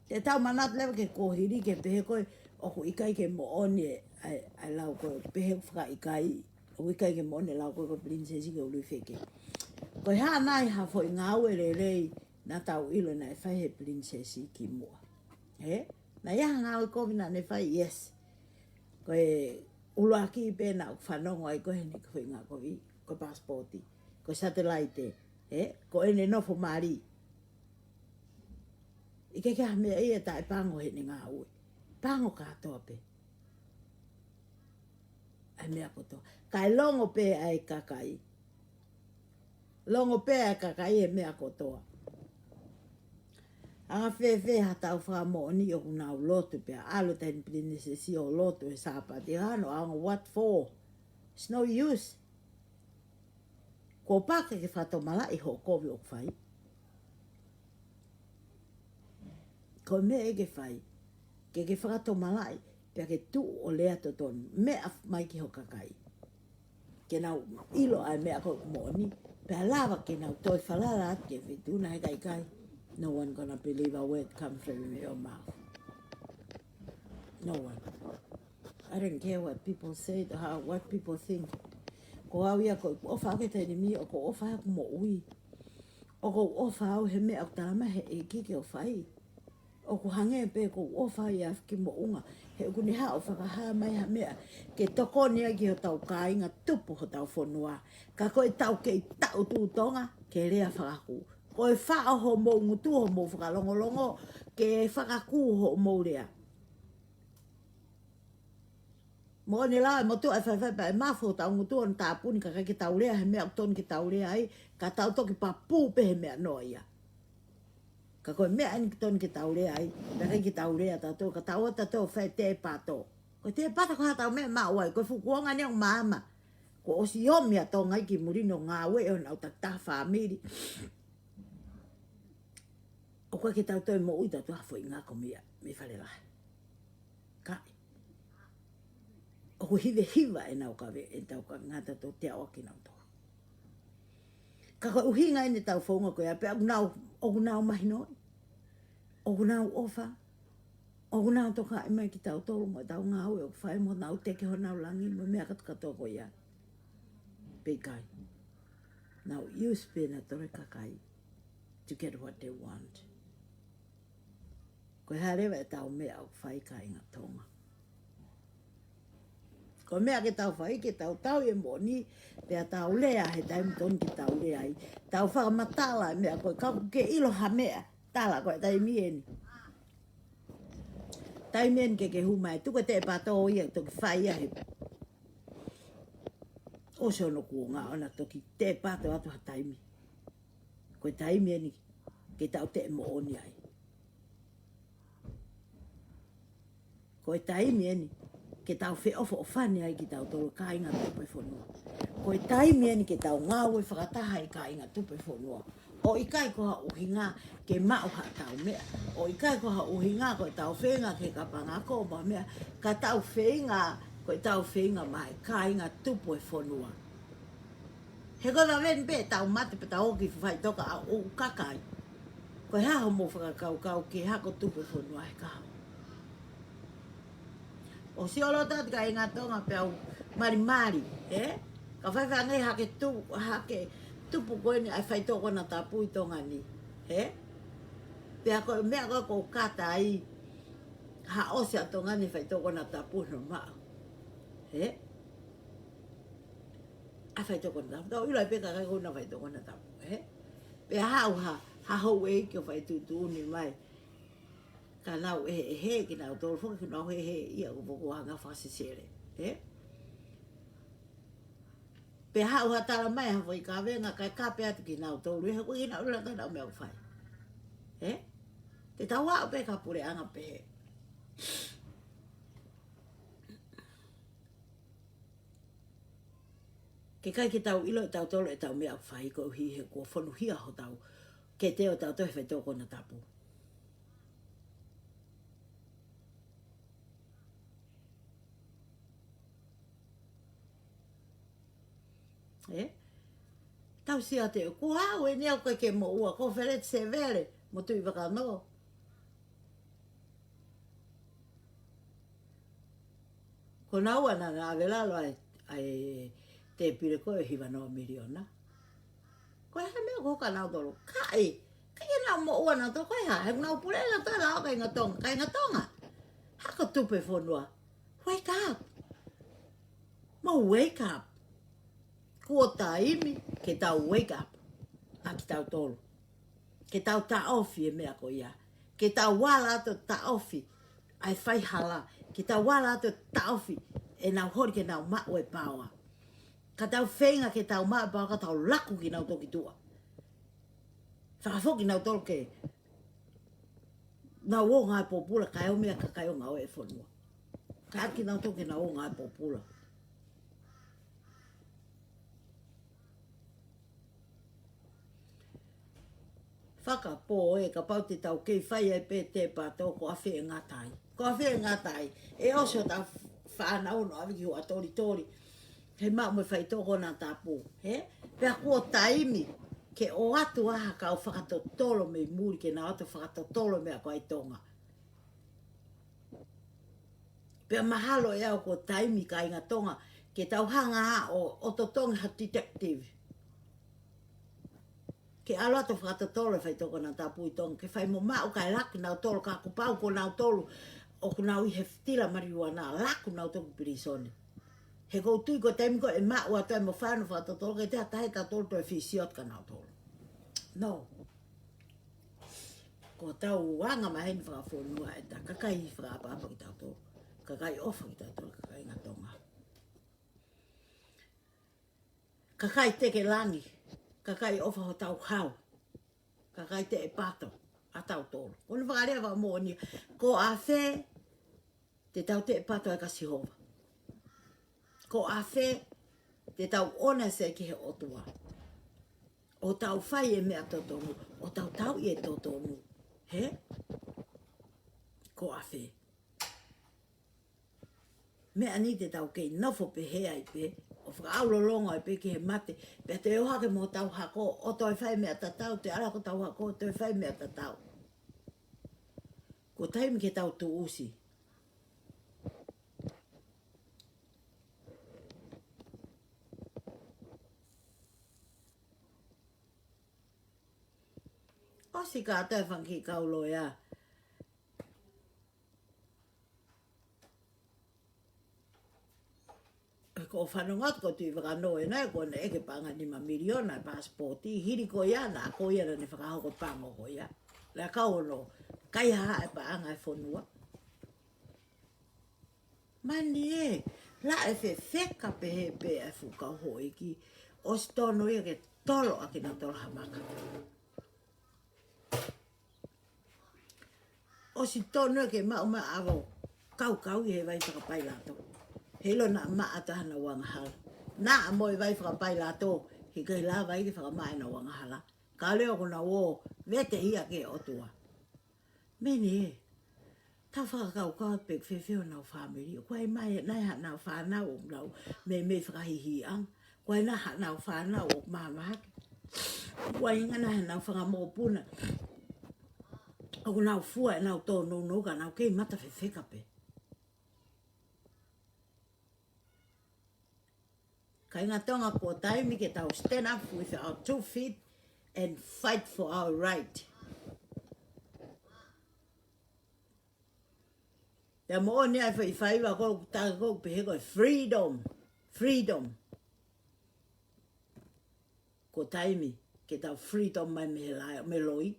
Te tau manatu leva ke kohili ke pehē ko e ʻoku ʻikai ke moʻoni e, ʻa e, ʻa e lau ko e pehē ʻoku fakaʻikai, ʻoku ʻikai ke moʻoni e lau ko e ko e pilinisesi ke ului feke. Ko e hā nai ha foʻi ngāue lelei naʻa tau ʻilo naʻe fai he pilinisesi kimuʻa. He? Naʻe ʻi ai ha ngāue kovi naʻa ne fai, yes. Ko e ʻuluaki pē naʻa ku fanongo ai ko e heni ko e foʻi ngāue kovi, ko e pasipoti, ko e satelaite, he? Ko ʻene nofo mali. ʻIkai ke ha meʻa ia taʻepango heʻene ngāue. Pango kātoa pē. ʻA e meʻa kotoa. Kae longo pē ʻa e kakai. Longo pē ʻa e kakai e meʻa kotoa. Anga fēfē ha tau fakamoʻoni ʻoku nau lotu pea ʻalu taini pilinisesi ʻo lotu he Sāpate hano anga what for? It's no use. Kuo pau ke ke fakatomalaʻi hoʻo kovi ʻoku fai. Ko e meʻa ʻe ke fai, ke ke fakatomalaʻi, pea ke tuʻu ʻo lea totonu, meʻa mai ki ho kakai. Ke nau ʻilo ʻa e meʻa ko e moʻoni, pea lava ke nau toe falala atu ke fetuna he kaikai. No one gonna believe a word come from your mouth. No one. I don't care what people say, how, what people think. Ko au ia ko e ʻofa au ke taimi ni, ʻoku ou ʻofa au ʻeku moʻui. ʻOku ou ʻofa au he meʻa ʻoku tala mai he ʻEiki ke u fai. ʻOku hangē pē ʻoku ou ʻofa ia ki moʻunga. He ʻoku ne haʻu ʻo fakahā mai ha meʻa. Ke tokoni ai ki hotau kāinga tupu hotau fonua. Ka ko e tau kei taʻutu Tonga, ke lea fakakū. Ko e faʻo hoʻomou ngutu hoʻomou fakalongolongo, ke fakakū hoʻomou lea. Moʻoni lau e motuʻa e faifai pea ʻe mafu hotau ngutu ʻo ne tāpuni ka ʻikai ke tau lea he meʻa ʻoku tonu ke tau lea ai, ka tau toki papū pē he meʻa noa ia. Ka ko e meʻa eni ʻoku tonu ke tau lea ai, ka ʻikai ke tau lea tautolu, ka tau ō tautolu ʻo fai e tēpato. Ko e tēpato ko hatau meʻa maʻu ai, ko e fuʻu kuonga ni ʻoku maama. Kuo ʻosi omi ʻa Tonga ʻi ki muli ʻo ngāue ʻo nau takitaha fāmili. ʻOku ʻikai ke tau toe moʻui tautolu ha foʻi ngako mei, mei Fale Lahi. Kae. ʻOku hivehiva ʻenau kave, ʻetau ka ngata tō te awa ki nau tō. Ka ko e ʻuhinga eni ʻetau founga ko ia pea ʻoku nau, ʻoku nau mahinoʻi. ʻOku nau ʻofa. ʻOku nau tokaʻi mai kitautolu mo ʻetau ngāue ʻoku fai mo nau teke honau langi mo e meʻa kātoa ko ia. Pea ʻikai. Nau use pē nautolu e kakai to get what they want. Ko e hā leva ʻetau meʻa ʻoku fai kāinga Tonga. Ko e meʻa ke tau fai, ke tau tauhi e moʻoni, pea tau lea he taimi tonu ke tau lea ai. Tau fakamatala e meʻa ko e kau ke ʻilo ha meʻa, tala ko e taimi eni. Taimi eni ke ke hū mai, tuku e tēpato ia, toki fai ia he. ʻOsi hono kuonga ʻo na toki tēpato atu ha taimi. Ko e taimi eni ke tau teʻe moʻoni ai. Ko e taimi eni ke tau feʻofoʻofani ai kitautolu kāinga tupu e fonua. Ko e taimi eni ke tau ngāue fakataha ai kāinga tupu e fonua. ʻO ʻikai ko ha ʻuhinga ke maʻu haʻatau meʻa. ʻO ʻikai ko ha ʻuhinga ko ʻetau feinga ke kapanga ko ma meʻa. Ka tau feinga, ko ʻetau feinga maʻa e kāinga tupu e fonua. He ko e ʻuhinga pē ʻetau mate pē tau ō ki faʻitoka ʻa ʻū kakai. Ko e hā hoʻomou fakakaukau ki he hako tupu e fonua he kahaʻu? ʻOsi ʻalu atu kāinga Tonga pea u malimali, ē? Ka fai fanga hake tu-, hake tupu ko eni ʻa e faitoʻo konatapu ʻi Tonga ni, ē? Pea ko e meʻa ko ē ʻoku ou kata ai, ha ʻosi ʻa Tonga ni faitoʻo konatapu no maʻu, ē? ʻA e faitoʻo konatapu. Tau ʻilo ai pē kakai ko ena faitoʻo konatapu, ē? Pea haʻu ha, ha houʻeiki ʻo fai tuʻutuʻuni mai. Ka nau ʻeheʻehe kinautolu foki, ka nau hehe ia ko e poko anga fakasesele, ē? Pea haʻu ha tala mai ha foʻi kavenga kae kape atu kinautolu, ē, he ko e kinautolu ka nau meʻa ʻoku fai. Ē? Te tau aʻu pē ki ha puleʻanga pehē. Ke ʻikai ke tau ʻilo ʻe tautolu ʻetau meʻa ʻoku fai koeʻuhi he kuo fonuhia hotau kete ʻo tautolu he faitoʻo konatapu. Ē? Tau sio atu ē, ko au eni ʻoku ʻikai ke moʻua, ko Feleti Sevele, mo Tuʻi Vakanō. Ko naua naʻa na ʻave lalo ʻa e, ʻa e tēpile ko ē hiva noa miliona. Ko e hā e meʻa ko ē ʻoku nau tolo? Kae, kae nau moʻua nautolu ko e hā? He nau pule nautolu ʻo kāinga Tonga, kāinga Tonga. Hako tupu e fonua. Wake up. Mou wake up. Kuo taimi ke tau wake up. ʻA kitautolu. Ke tau taʻofi e meʻa ko ia. Ke tau ala atu taʻofi ʻa e faihala. Ke tau ala atu taʻofi ʻenau holi ke nau maʻu e paoa. Ka tau feinga ke tau maʻu e paoa ka tau laku kinautolu ki tuʻa. Fakafoki kinautolu ke nau ō ngāue pōpula kae ʻomi ʻa e kakai ʻo ngāue e fonua. Kae ʻatu kinautolu ke nau ō ngāue pōpula. Fakapō ē, kapau te tau kei fai ai pē te pato ko ʻafē ngata ai. Ko ʻafē ngata ai. ʻE ʻosi hotau fānau ʻo ʻave ki huʻa tolitoli. He maʻu mo e faitoʻo konatapu. Ē? Pea kuo taimi ke ʻoatu ʻa e kau fakatotolo mei muli ke nau ō atu fakatotolo meʻa ko ē ʻi Tonga. Pea mahalo ʻe ʻalu ko e taimi kāinga Tonga, ke tau hanga ʻo, ʻo totongi ha detective. Ke ʻalu atu fakatotolo e faitoʻo konatapu ʻi Tonga, ke fai mo maʻu kae laku nautolu ka kuo pau ko nautolu, ʻoku nau ʻi he fitila marijuana, laku nautolu ki pilīsone. He ʻoku ou tui ko e taimi ko ē ʻe maʻu atu ai mo fai hono fakatotolo, ʻikai te ha taha ʻe tautolu toe fisiot ka nautolu. No. Ko hotau anga maheni fakafonua ʻe ta kakai fakaʻapaʻapa kitautolu. Kakai ʻofa kitautolu, kakai kāinga Tonga. Kakai teke langi, kakai ʻofa hotau hau, kakai teʻe pato ʻa tautolu. Ko hono fakalea fakamoʻoni, ko ʻafē te tau teʻe pato ai kia Sihova. Ko ʻafē te tau ʻona se ki he ʻOtua. ʻO tau fai e meʻa totonu, ʻo tau tauʻi e totonu. Hē? Ko ʻafē. Meʻa ni te tau kei nofo pehē ai pē, ʻo fakaʻaulolongo ai pē ki he mate, pea te ō hake mo hotau hako, ʻo toe fai meʻa tatau, te ala ko hotau hako, toe fai meʻa tatau. Ko e taimi ke tau tuʻusi. ʻOsi kātoa e fanga kiʻi kau loea. Ko e fanongo atu ko Tuʻi Vakanō ē naʻe, ko ʻene ʻeke paʻanga nima miliona e paasipooti, hili ko ia naʻa ko ia naʻa ne fakahoko pango ko ia. Naʻe kau hono kaihaʻa e paʻanga e fonua. Mani ē, laʻe fefeka pehē pē e fuʻu kau houʻeiki, ʻosi tonu ia ke tolo ʻaki nautolu ha maka. ʻOsi tonu ia ke maʻu mai ʻa e ʻavo fakakaukau ʻi he vai fakapailato. Heiʻilo naʻa maʻa ʻa honau angahala. Naʻa mo e vai fakapailato, heʻikai lava ai ke fakamaʻa ʻenau angahala. Ka leo ko ʻenau ō, vete ia ki he ʻOtua. Meni ē, tau fakakaukau pē fēfē honau fāmili. ʻOku ʻi ai mai, naʻe haʻanau fānau ʻoku nau meimei fakahihiʻanga. ʻOku ʻi ai nai haʻanau fānau ʻoku māmahaki. ʻOku ʻi ai nai haʻanau fanga mokopuna ʻoku nau fua ʻenau tōnounou ka nau kei mata fefeka pē. Kāinga Tonga, kuo taimi ke tau stand up with our two feet and fight for our right. Pea moʻoni ʻa e faifai wa ko ta ko pehē ko e freedom. Freedom. Kuo taimi ke tau freedom mai mei he lae, mei he loi.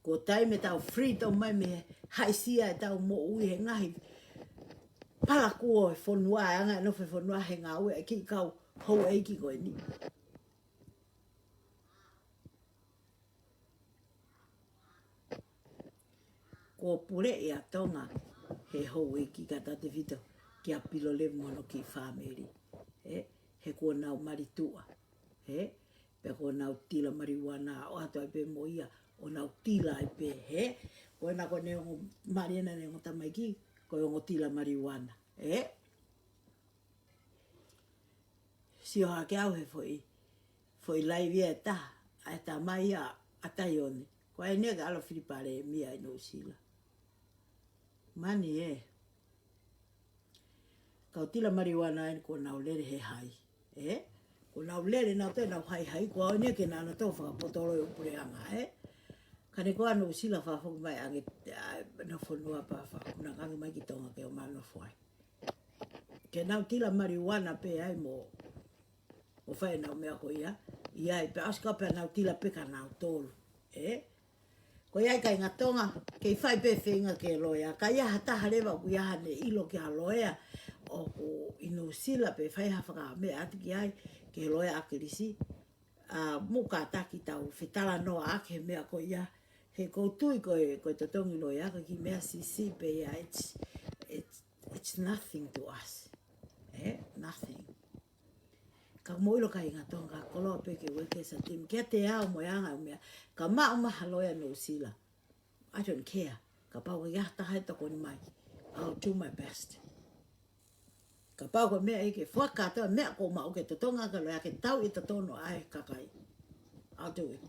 Kuo taimi ke tau freedom mai mei he haʻisia ʻetau moʻui he ngaahi palakū ʻo e fonua, ʻa e anga e nofo e fonua he ngāue ʻa e kiʻi kau houʻeiki ko eni. Kuo puleʻi ʻa Tonga he houʻeiki ka tatefito kia Pilolevu mo hono kiʻi fāmili. Ē, he kuo nau mali tuʻa. Ē, pea kuo nau tila mariuana ʻo ʻoatu ai pē mo ia, ʻo nau tila ai pē, ē. Ko ena ko ʻene ongo mali ena ʻene ongo tamaiki, ko e ongo tila mariuana, ē. Sio hake au he foʻi, foʻi laivi ʻe taha, ʻa e tamai ʻa, ʻa Taione. Ko ʻene ke ʻalu fili palēmia ʻi Nuʻusila. Mani ē. Kau tila mariuana eni kuo nau lele he hai. Ē? Kuo nau lele nautolu ʻenau haihai, ko au eni ke nau toe fakapotolo ʻi ʻUpuleʻanga, ē? Ka ne ko ʻa Nuʻusila fakafoki mai ange, ʻa, na fonua pa fakakunakanga mai ki Tonga ke ō mai ʻo nofo ai. Ke nau tila mariuana pē ai mo, mo fai ʻenau meʻa ko ia, ʻi ai pē ʻosi ka pē nau tila pē kia nautolu. Ē? Ko ia kāinga Tonga, kei fai pē feinga ke loea. Ka ʻi ai ha taha leva ʻoku ʻi ai haʻane ʻilo ki ha loea ʻoku ʻi Nuʻusila pe fai ha fakameʻa atu ki ai, ki he loea ʻAkilisi. ʻA, mou kātaki tau fetalanoaʻaki he meʻa ko ia. He ʻoku ou tui ko e, ko e totongi loea ko e kiʻi meʻa siʻisiʻi pē ia, it's, it's, it's nothing to us. Ē? Nothing. Ka mou ʻilo kāinga Tonga, koloa pē ke ueke sa tim. Kiate au mo e anga ʻo e meʻa. Ka maʻu mai ha loea Nuʻusila. I don't care. Kapau ʻe ʻi ai ha taha ʻe tokoni mai, I'll do my best. Kapau ko e meʻa ʻi he fakakātoa meʻa ʻoku ou maʻu ke totongi ʻaki e loea ke tau ʻi totonu ʻa e kakai, I'll do it.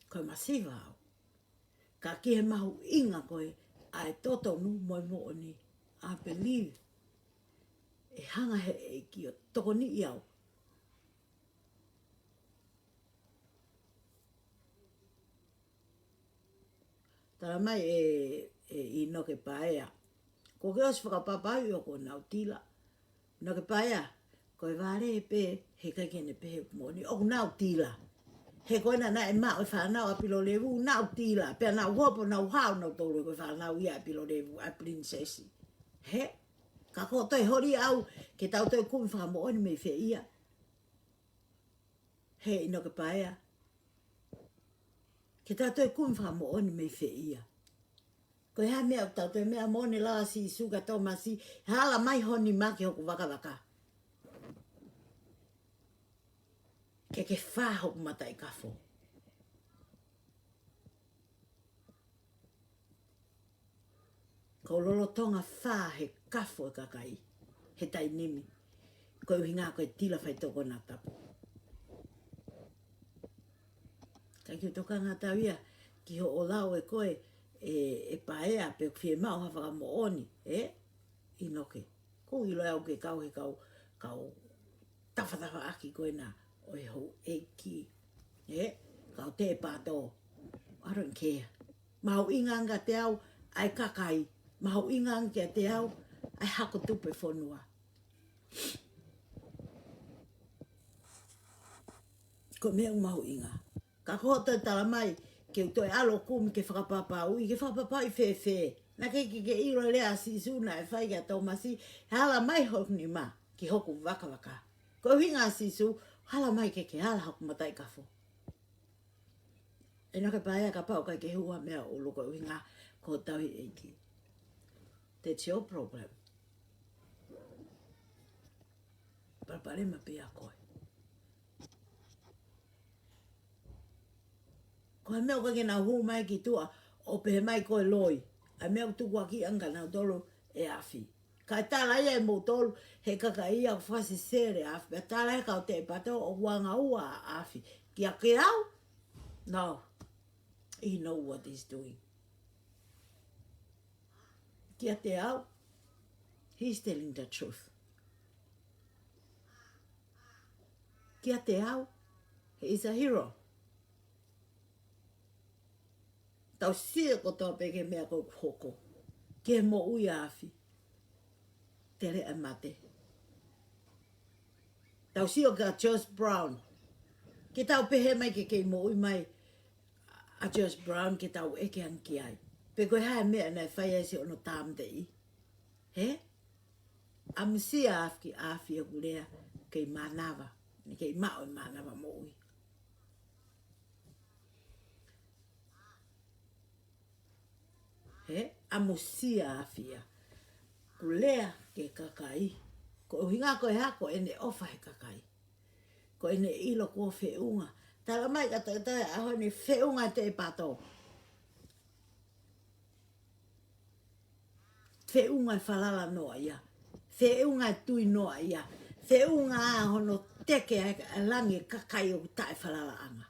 Ko e masiva au. Ka ki he mahuʻinga ko ē ʻa e totonu mo e moʻoni, I believe ʻe hanga he ʻEiki ʻo tokoniʻi au. Tala mai ʻe, ʻe ʻInoke Paea. Kuo ke ʻosi fakapapauʻi ʻoku nau tila. ʻInoke Paea, ko e vale pē, heʻikai ke ne pehē moʻoni, ʻoku nau tila. He ko ena naʻe maʻu e fānau ʻa Pilolevu, nau tila. Pea nau hopo, nau hao, nau tolu ko e fānau ia ʻa Pilolevu, ʻa Pilinisesi. He, ka ko e toe holi au, ke tau toe kumi fakamoʻoni mei fē ia. He ʻInoke Paea. Ke tau toe kumi fakamoʻoni mei fē ia. Ko e hā e meʻa ʻoku tau toe meʻa moʻoni lau ʻa Sīsū kia Tōmasi, hala mai ho nima ki hoku vakavaka. Ke ke fā hoku mataʻikafo. Ko e lolotonga fā he kafo e kakai, he taimi ni. Ko e ʻuhinga ko e tila faitoko na tapu. Ka ke tokanga atu ia, ki hoʻo lau ʻe koe, ʻe, ʻe Paea pe ʻoku fiemaʻu ha fakamoʻoni, ē? ʻInoke. Ko e ʻilo au ke kau he kau, kau tafatafaʻaki ko ena ʻo e houʻeiki. Ē? Kau te pato. I don't care. Mahuʻinga ange kiate au ʻa e kakai. Mahuʻinga ange kiate au ʻa e hako tupu e fonua. Ko e meʻa ʻoku mahuʻinga. Ka ko hoʻo toe tala mai, ke u toe ʻalu ʻo kumi ke fakapapauʻi, ke fakapapauʻi fēfē. Naʻe ʻikai ke ke ʻilo e lea ʻa Sīsū naʻe fai kia Tōmasi, hala mai ho nima ki hoku vakavaka. Ko e ʻuhinga ʻa Sīsū, hala mai ke ke hala hoku mataʻikafo. ʻInoke Paea, kapau ʻoku ʻikai ke hū ha meʻa ʻo ʻulu, ko e ʻuhinga, Ko tauhi ʻEiki. That's your problem. Palopalema pē ia koe. Ko e meʻa ʻoku ke nau hū mai ki tuʻa ʻo pehē mai ko e loi. ʻA e meʻa ʻoku tukuakiʻi ange kia nautolu ʻe afi. Kae tala ia ʻe moutolu he kakai ia ʻoku fakasesele afi. Pea tala he kau teʻepatō ʻoku anga ua afi. Kiate au? No. He know what he's doing. Kiate au, he's telling the truth. Kiate au, he is a hero. Tau sio kotoa pē ki he meʻa ʻoku hoko. Ki he moʻui ʻa afi. Tele ʻa e mate. Tau sio kia George Brown. Ke tau pehē mai ke kei moʻui mai ʻa George Brown ke tau ʻeke ange ki ai. Pe ko e hā e meʻa naʻe fai ai siʻono tāmateʻi. He? ʻAmusia afi ki afi ʻoku lea kei mānava. Naʻe kei maʻu e mānava moʻui. He? ʻAmusia afi ia. ʻOku lea ki he kakai. Ko e ʻuhinga ko e hā, ko ʻene ʻofa he kakai. Ko ʻene ʻilo kuo feʻunga. Tala mai ka taʻetaʻe ʻaho ni feʻunga e teʻepatō. Feʻunga e falala noaʻia. Feʻunga e tui noaʻia. Feʻunga ʻa hono teke ʻa e langi e kakai ʻoku taʻefalalaʻanga.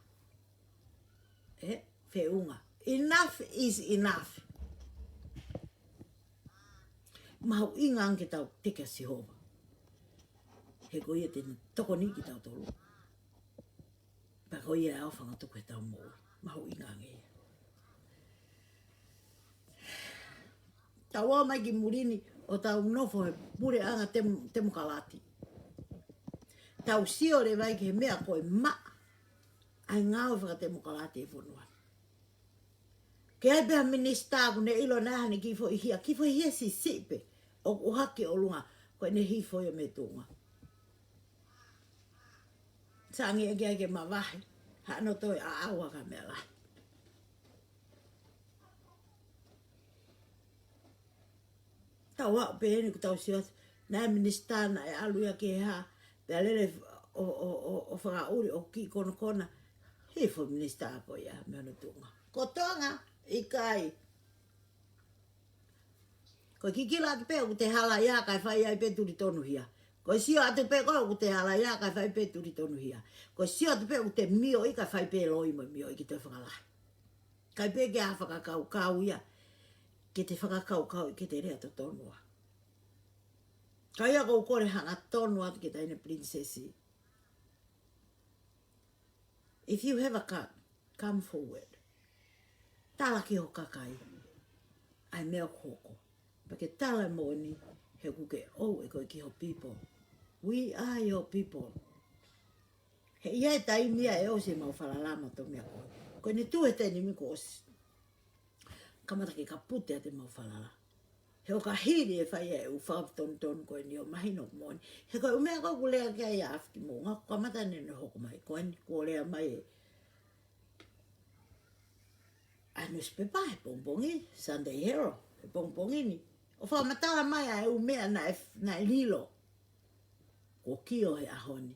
ʻE, feʻunga. Enough is enough. Mahuʻinga ange ke tau teke ʻa Sihova. He ko ia te ne tokoniʻi kitautolu. Pea ko ia ʻa e ʻofa ʻoku tuku heʻetau moʻui. Mahuʻinga ange ia. Tau ō mai ki muli ni ʻo tau nofo he puleʻanga tem-, temokalati. Tau sio leva ki he meʻa ko e maʻa ʻa e ngāue fakatemokalati ʻi he fonua. Ke ʻai pē ha minisitā ʻoku ne ʻilo naʻa ne kiʻi foʻi hia, kiʻi foʻi hia siʻisiʻi pē, ʻoku ʻohake ʻolunga, ko ʻene hifo ia mei tuʻunga. Sānge ʻeke ai ke mavahe, haʻano toe ʻaʻau ʻa e meʻa lahi. Tau aʻu pē eni ʻoku tau sio atu, naʻe minisitā naʻe ʻalu ia ke hā, pea lele ʻo, ʻo, ʻo, ʻo fakaʻuli ʻo kiʻi konokona, hifo minisitā ko ia mei hono tuʻunga. Ko Tonga, ʻikai. Ko e kikila atu pē ʻoku te hala ia kae fai ai pē tulitonu hia. Ko e sio atu pē ko ē ʻoku te hala ia kae fai pē tulitonu hia. Ko e sio atu pē ʻoku te mioʻi kae fai pē loi mo e mioʻi ke toe fakalahi. ʻIkai pē ke ʻai ha fakakaukau ia. Ke te fakakaukau ke te lea totonu ā. Ka ia ʻoku ou kole hangatonu atu ki he taʻahine pilinisesi. If you have a gun, come forward. Tala ki ho kakai ʻa e meʻa ʻoku hoko. Pea ke tala e moʻoni he ʻoku ke ʻoua ʻe ko e ki ho people. We are your people. He ʻi ai e taimi ia ʻe ʻosi ʻemau falala maʻa e meʻa ko ē. Ko ʻene tuʻu he taimi ko ē ʻosi. Kamata ke kapute atu ʻemau falala. He ʻoka hili e fai e ʻū fakatonutonu ko eni ʻo mahino moʻoni. He ko e ʻū meʻa ko ē ʻoku lea ki ai ʻa Afi ki Moʻunga, kamata eni ʻene hoko mai. Ko eni kuo lea mai ʻe ʻa e newspaper he pongipongi, Sunday Herald, he pongipongi ni. ʻO fakamatala mai ʻa e ʻū meʻa naʻe, naʻe lilo. Kuo kio he ʻaho ni.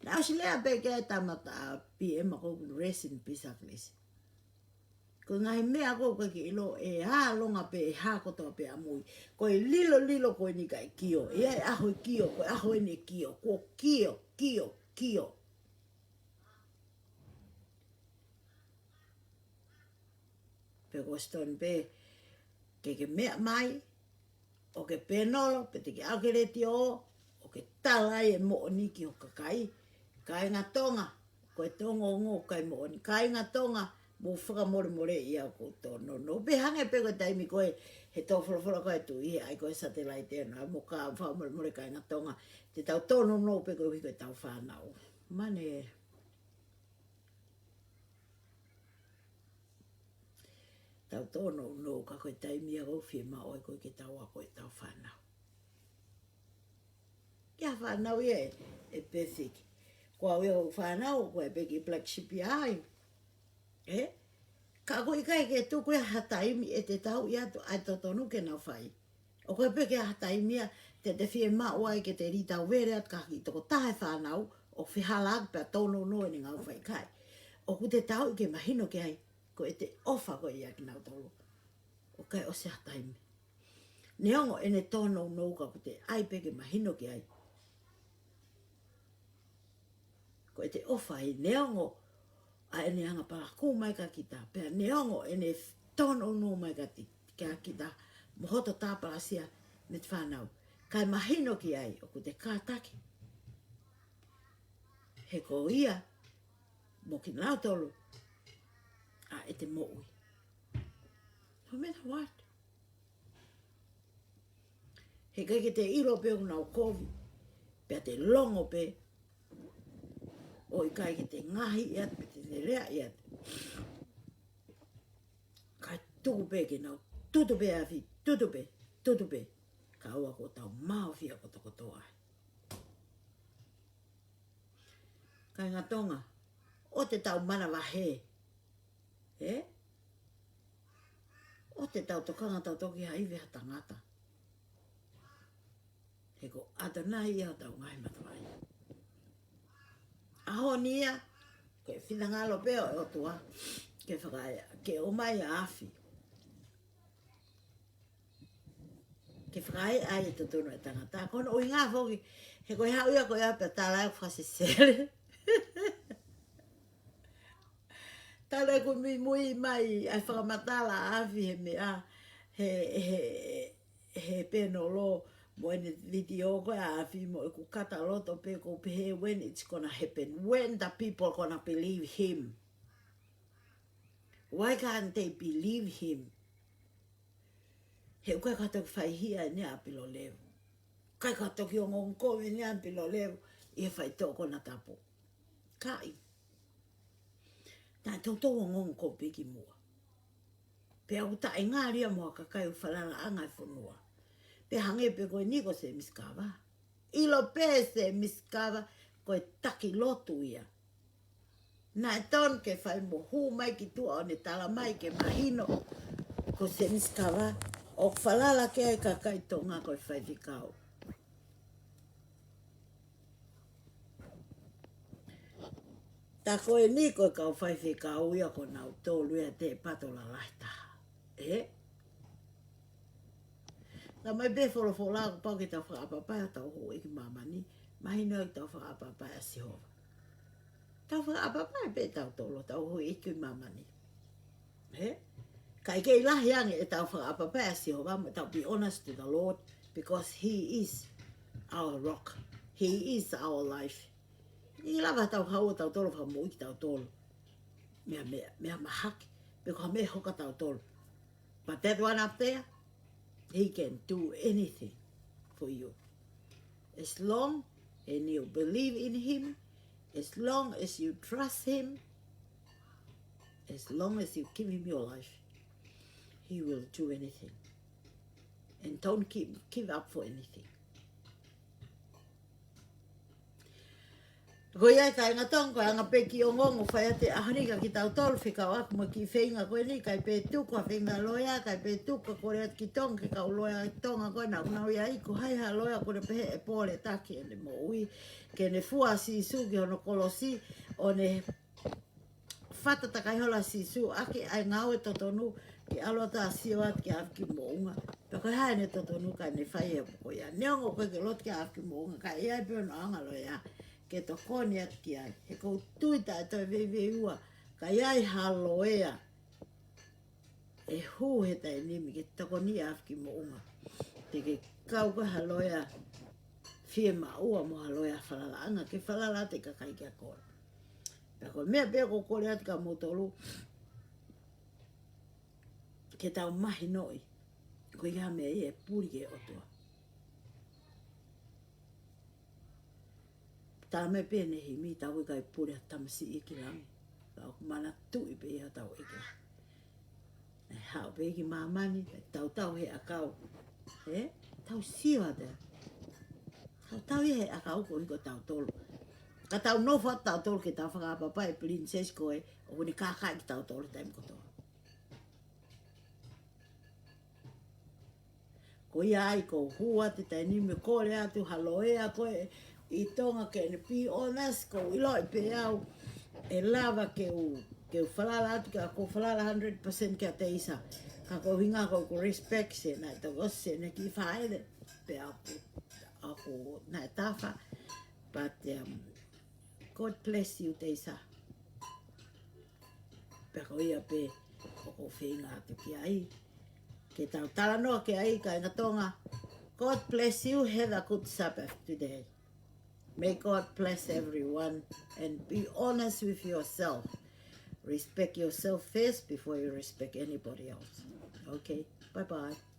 Naʻe ʻosi lea pē ki ai e tama ʻa P M ko ē, rest in peace ʻa Kilisi. Ko e ngaahi meʻa ko ē ʻoku ke ʻilo ʻe ʻalonga pē ʻe hā kotoa pē ʻamui. Ko e lilolilo ko eni kae kio. ʻE ʻi ai e ʻaho ʻe kio, ko e ʻaho eni ʻe kio. Kuo kio, kio, kio. Pea ko Stone pē, ke ke meʻa mai, ʻo ke pēnolo, pe te ke ʻalu ki he letiō, ʻo ke tala ai e moʻoni ki ho kakai, kāinga Tonga, ko e Tonga ongo kai moʻoni, kāinga Tonga, mou fakamolemole ia ʻoku ou tōnounou. Pea hangē pē ko e taimi ko ē, he tō folofola ko ē ʻa e Tuʻi, he ʻai ko ē satelaite ʻana, mou ka fakamolemole kāinga Tonga, te tau tōnounou pē koeʻuhi ko ʻetau fānau. Mane. Tau tōnounou ka ko e taimi ia ʻoku fiemaʻu ai ko ē ke tau ako ʻetau fānau. Ki ha fānau ia ʻe, ʻe pēsiki. Ko au ia ʻoku ou fānau, ko e pē kiʻi black sheep ia ai. ʻE? Ka ʻoku ʻikai ke tuku ia ha taimi ʻe te tauʻi atu ʻa e totonu ke nau fai. ʻOku ʻi ai pē ke ʻi ai ha taimi ia te te fiemaʻu ai ke te lī tauvele atu ki he tokotaha e fānau ʻo fehālaaki pea tōnounou ʻene ngāue fai kai. ʻOku te tauʻi ke mahino ki ai, ko ʻete ʻofa ko ia kinautolu. ʻOku ʻikai ʻosi ha taimi. Neongo ʻene tōnounou ka ʻoku te ʻai pē ke mahino ki ai. Ko ʻete ʻofa ʻi he neongo ʻa ʻene anga palakū mai kia kita. Pea neongo ʻene tōnounou mai kia ti-, kia kita. Mo hoto tāpalasia mei he fānau. Kae mahino ki ai, ʻoku te kātaki. He ko ia, mo kinautolu, ʻa ʻete moʻui. No matter what. He ʻikai ke te ʻilo pē ʻoku nau kovi. Pea te longo pē. ʻO ʻikai ke te ngaohi ia, pea te lea ia. Kae tuku pē ke nau, tutu pē afi, tutu pē, tutu pē. Ka ua ko tau maofia kotokotoa ai. Kāinga Tonga, ʻoua te tau manavahē. Ē? ʻOua te tau tokanga tautolu ki ha ivi ha tangata. He ko ʻAtonai ia ʻo tau ngaahi matavai. ʻAho ni ia, ko e finangalo pē ʻo e ʻOtua, ke fakaea, ke ʻomai ʻa e afi. Ke fakaea ai e totonu e tangata. Ko hono ʻuhinga foki, he ko e haʻu ia ko ia pea tala ʻeku fakasesele. Tala ʻeku muimui mai, ʻa e fakamatala ʻa e afi he meʻa, he, he, he pēnolo, mo ʻene vitiō ko ē ʻa e afi mo ʻeku kata loto pē ʻoku ou pehē when it's gonna happen, when the people gonna believe him. Why can't they believe him? He ʻoku ʻikai ke toki faihia ʻe ia ʻa Pilolevu. ʻIkai ke toki ongoongo kovi ʻe ia ʻa Pilolevu ʻi he faitoʻo konatapu. ʻIkai. Naʻe toutou ongoongo kovi ki muʻa. Pea ʻoku taʻengali ia mo ha kakai ʻoku falalaʻanga e fonua. Pea hangē pē ko eni ko Semisi Kava. ʻIlo pē Semisi Kava ko e taki lotu ia. Naʻe tonu ke fai mo hū mai ki tuʻa ʻo ne tala mai ke mahino ko Semisi Kava ʻoku falala ki ai e kakai Tonga ko e faifekau. Tā ko eni ko e kau faifekau ia ko nautolu ia te pato lalahi taha. Ē? Tā mai pē folofola ʻoku pau ke tau fakaʻapaʻapaʻi ʻa hotau houʻeiki ʻi māmani, mahino ʻoku tau fakaʻapaʻapaʻi ʻa Sihova. Tau fakaʻapaʻapaʻi pē tautolu ʻa hotau houʻeiki ʻi māmani. Ē? Kae kei lahi ange ʻetau fakaʻapaʻapaʻi ʻa Sihova mo tau be honest to the Lord, because he is our rock. He is our life. ʻIkai lava tau haʻu ʻo tautolu fakamoʻui kitautolu. Meʻa, meʻa, meʻa mahaki. Pe ko ha meʻa hoka tautolu. But that one up there, he can do anything for you. As long and you believe in him, as long as you trust him, as long as you give him your life, he will do anything. And don't give, give up for anything. Ko ia e kāinga Tonga, ko e anga pē e kiʻi ongoongo ʻoku fai atu he ʻaho ni kia kitautolu, fekauʻaki mo e kiʻi feinga ko eni, ʻikai pē tuku ha feinga loea, ʻikai pē tuku ha kole atu ki Tonga, ki he kau loea Tonga ko ena ʻoku nau ʻi ai, ko hai ha loea ʻoku ne pehē ʻe pole taki ʻene moʻui, ke ne fua ʻa Sīsū ki hono kolosi, ʻo ne fata takai holo ʻa Sīsū ʻaki ʻa e ngāue totonu ke ʻalu atu ʻo sio atu ki he afi ki moʻunga. Pea ko e hā ʻene totonu kae ne fai e poko ia. Neongo ʻoku ʻikai ke loto ki he afi ki moʻunga, ka ʻi ai pē hono anga loea ke tokoni atu ki ai. He ʻoku ou tui taʻe toe veiveiua ka ʻi ai ha loea ʻe hū he taimi ni ke tokoni ʻa e afi ki moʻunga. Te ke kau koe ha loea fiemaʻua mo ha loea falalaʻanga ke falala atu e kakai kia koe. Pea ko e meʻa pē ʻoku ou kole atu kia moutolu ke tau mahinoʻi. Ko ia meʻa ia ʻe puli ki he ʻOtua. Tala mai pē ʻe he himi, tau ʻikai puli ha tamasiʻi ki langi. Ka ʻoku manatuʻi pē ia hotau ʻEiki. ʻE haʻu pē ki māmani, tautau he ʻakau. Ē? Tau sio atu. Tautau ia he ʻakau ko eni ko tautolu. Ka tau nofo atu tautolu ke tau fakaʻapaʻapaʻi e princess ko ē, ʻoku ne kākaaʻi kitautolu taimi kotoa. ʻOku ʻi ai, ʻoku ou hū atu he taimi ni mo e kole atu ha loea ko ē ʻi Tonga ke ne be honest, ʻoku ou ʻiloʻi pē au ʻe lava ke u, ke u falala atu, ka ʻoku ou falala hundred percent kia Teisa. Ka ko e ʻuhinga ko ʻeku respect, he naʻe toki ʻosi ʻene kiʻi fāʻele, pea ʻoku, ʻoku naʻe tafa. But, um, God bless you, Teisa. Pea ko ia pē ʻoku ou feinga atu ki ai ke tau talanoa ki ai, kāinga Tonga. God bless you. Have a good Sabbath today. May God bless everyone and be honest with yourself. Respect yourself first before you respect anybody else. Okay, bye-bye.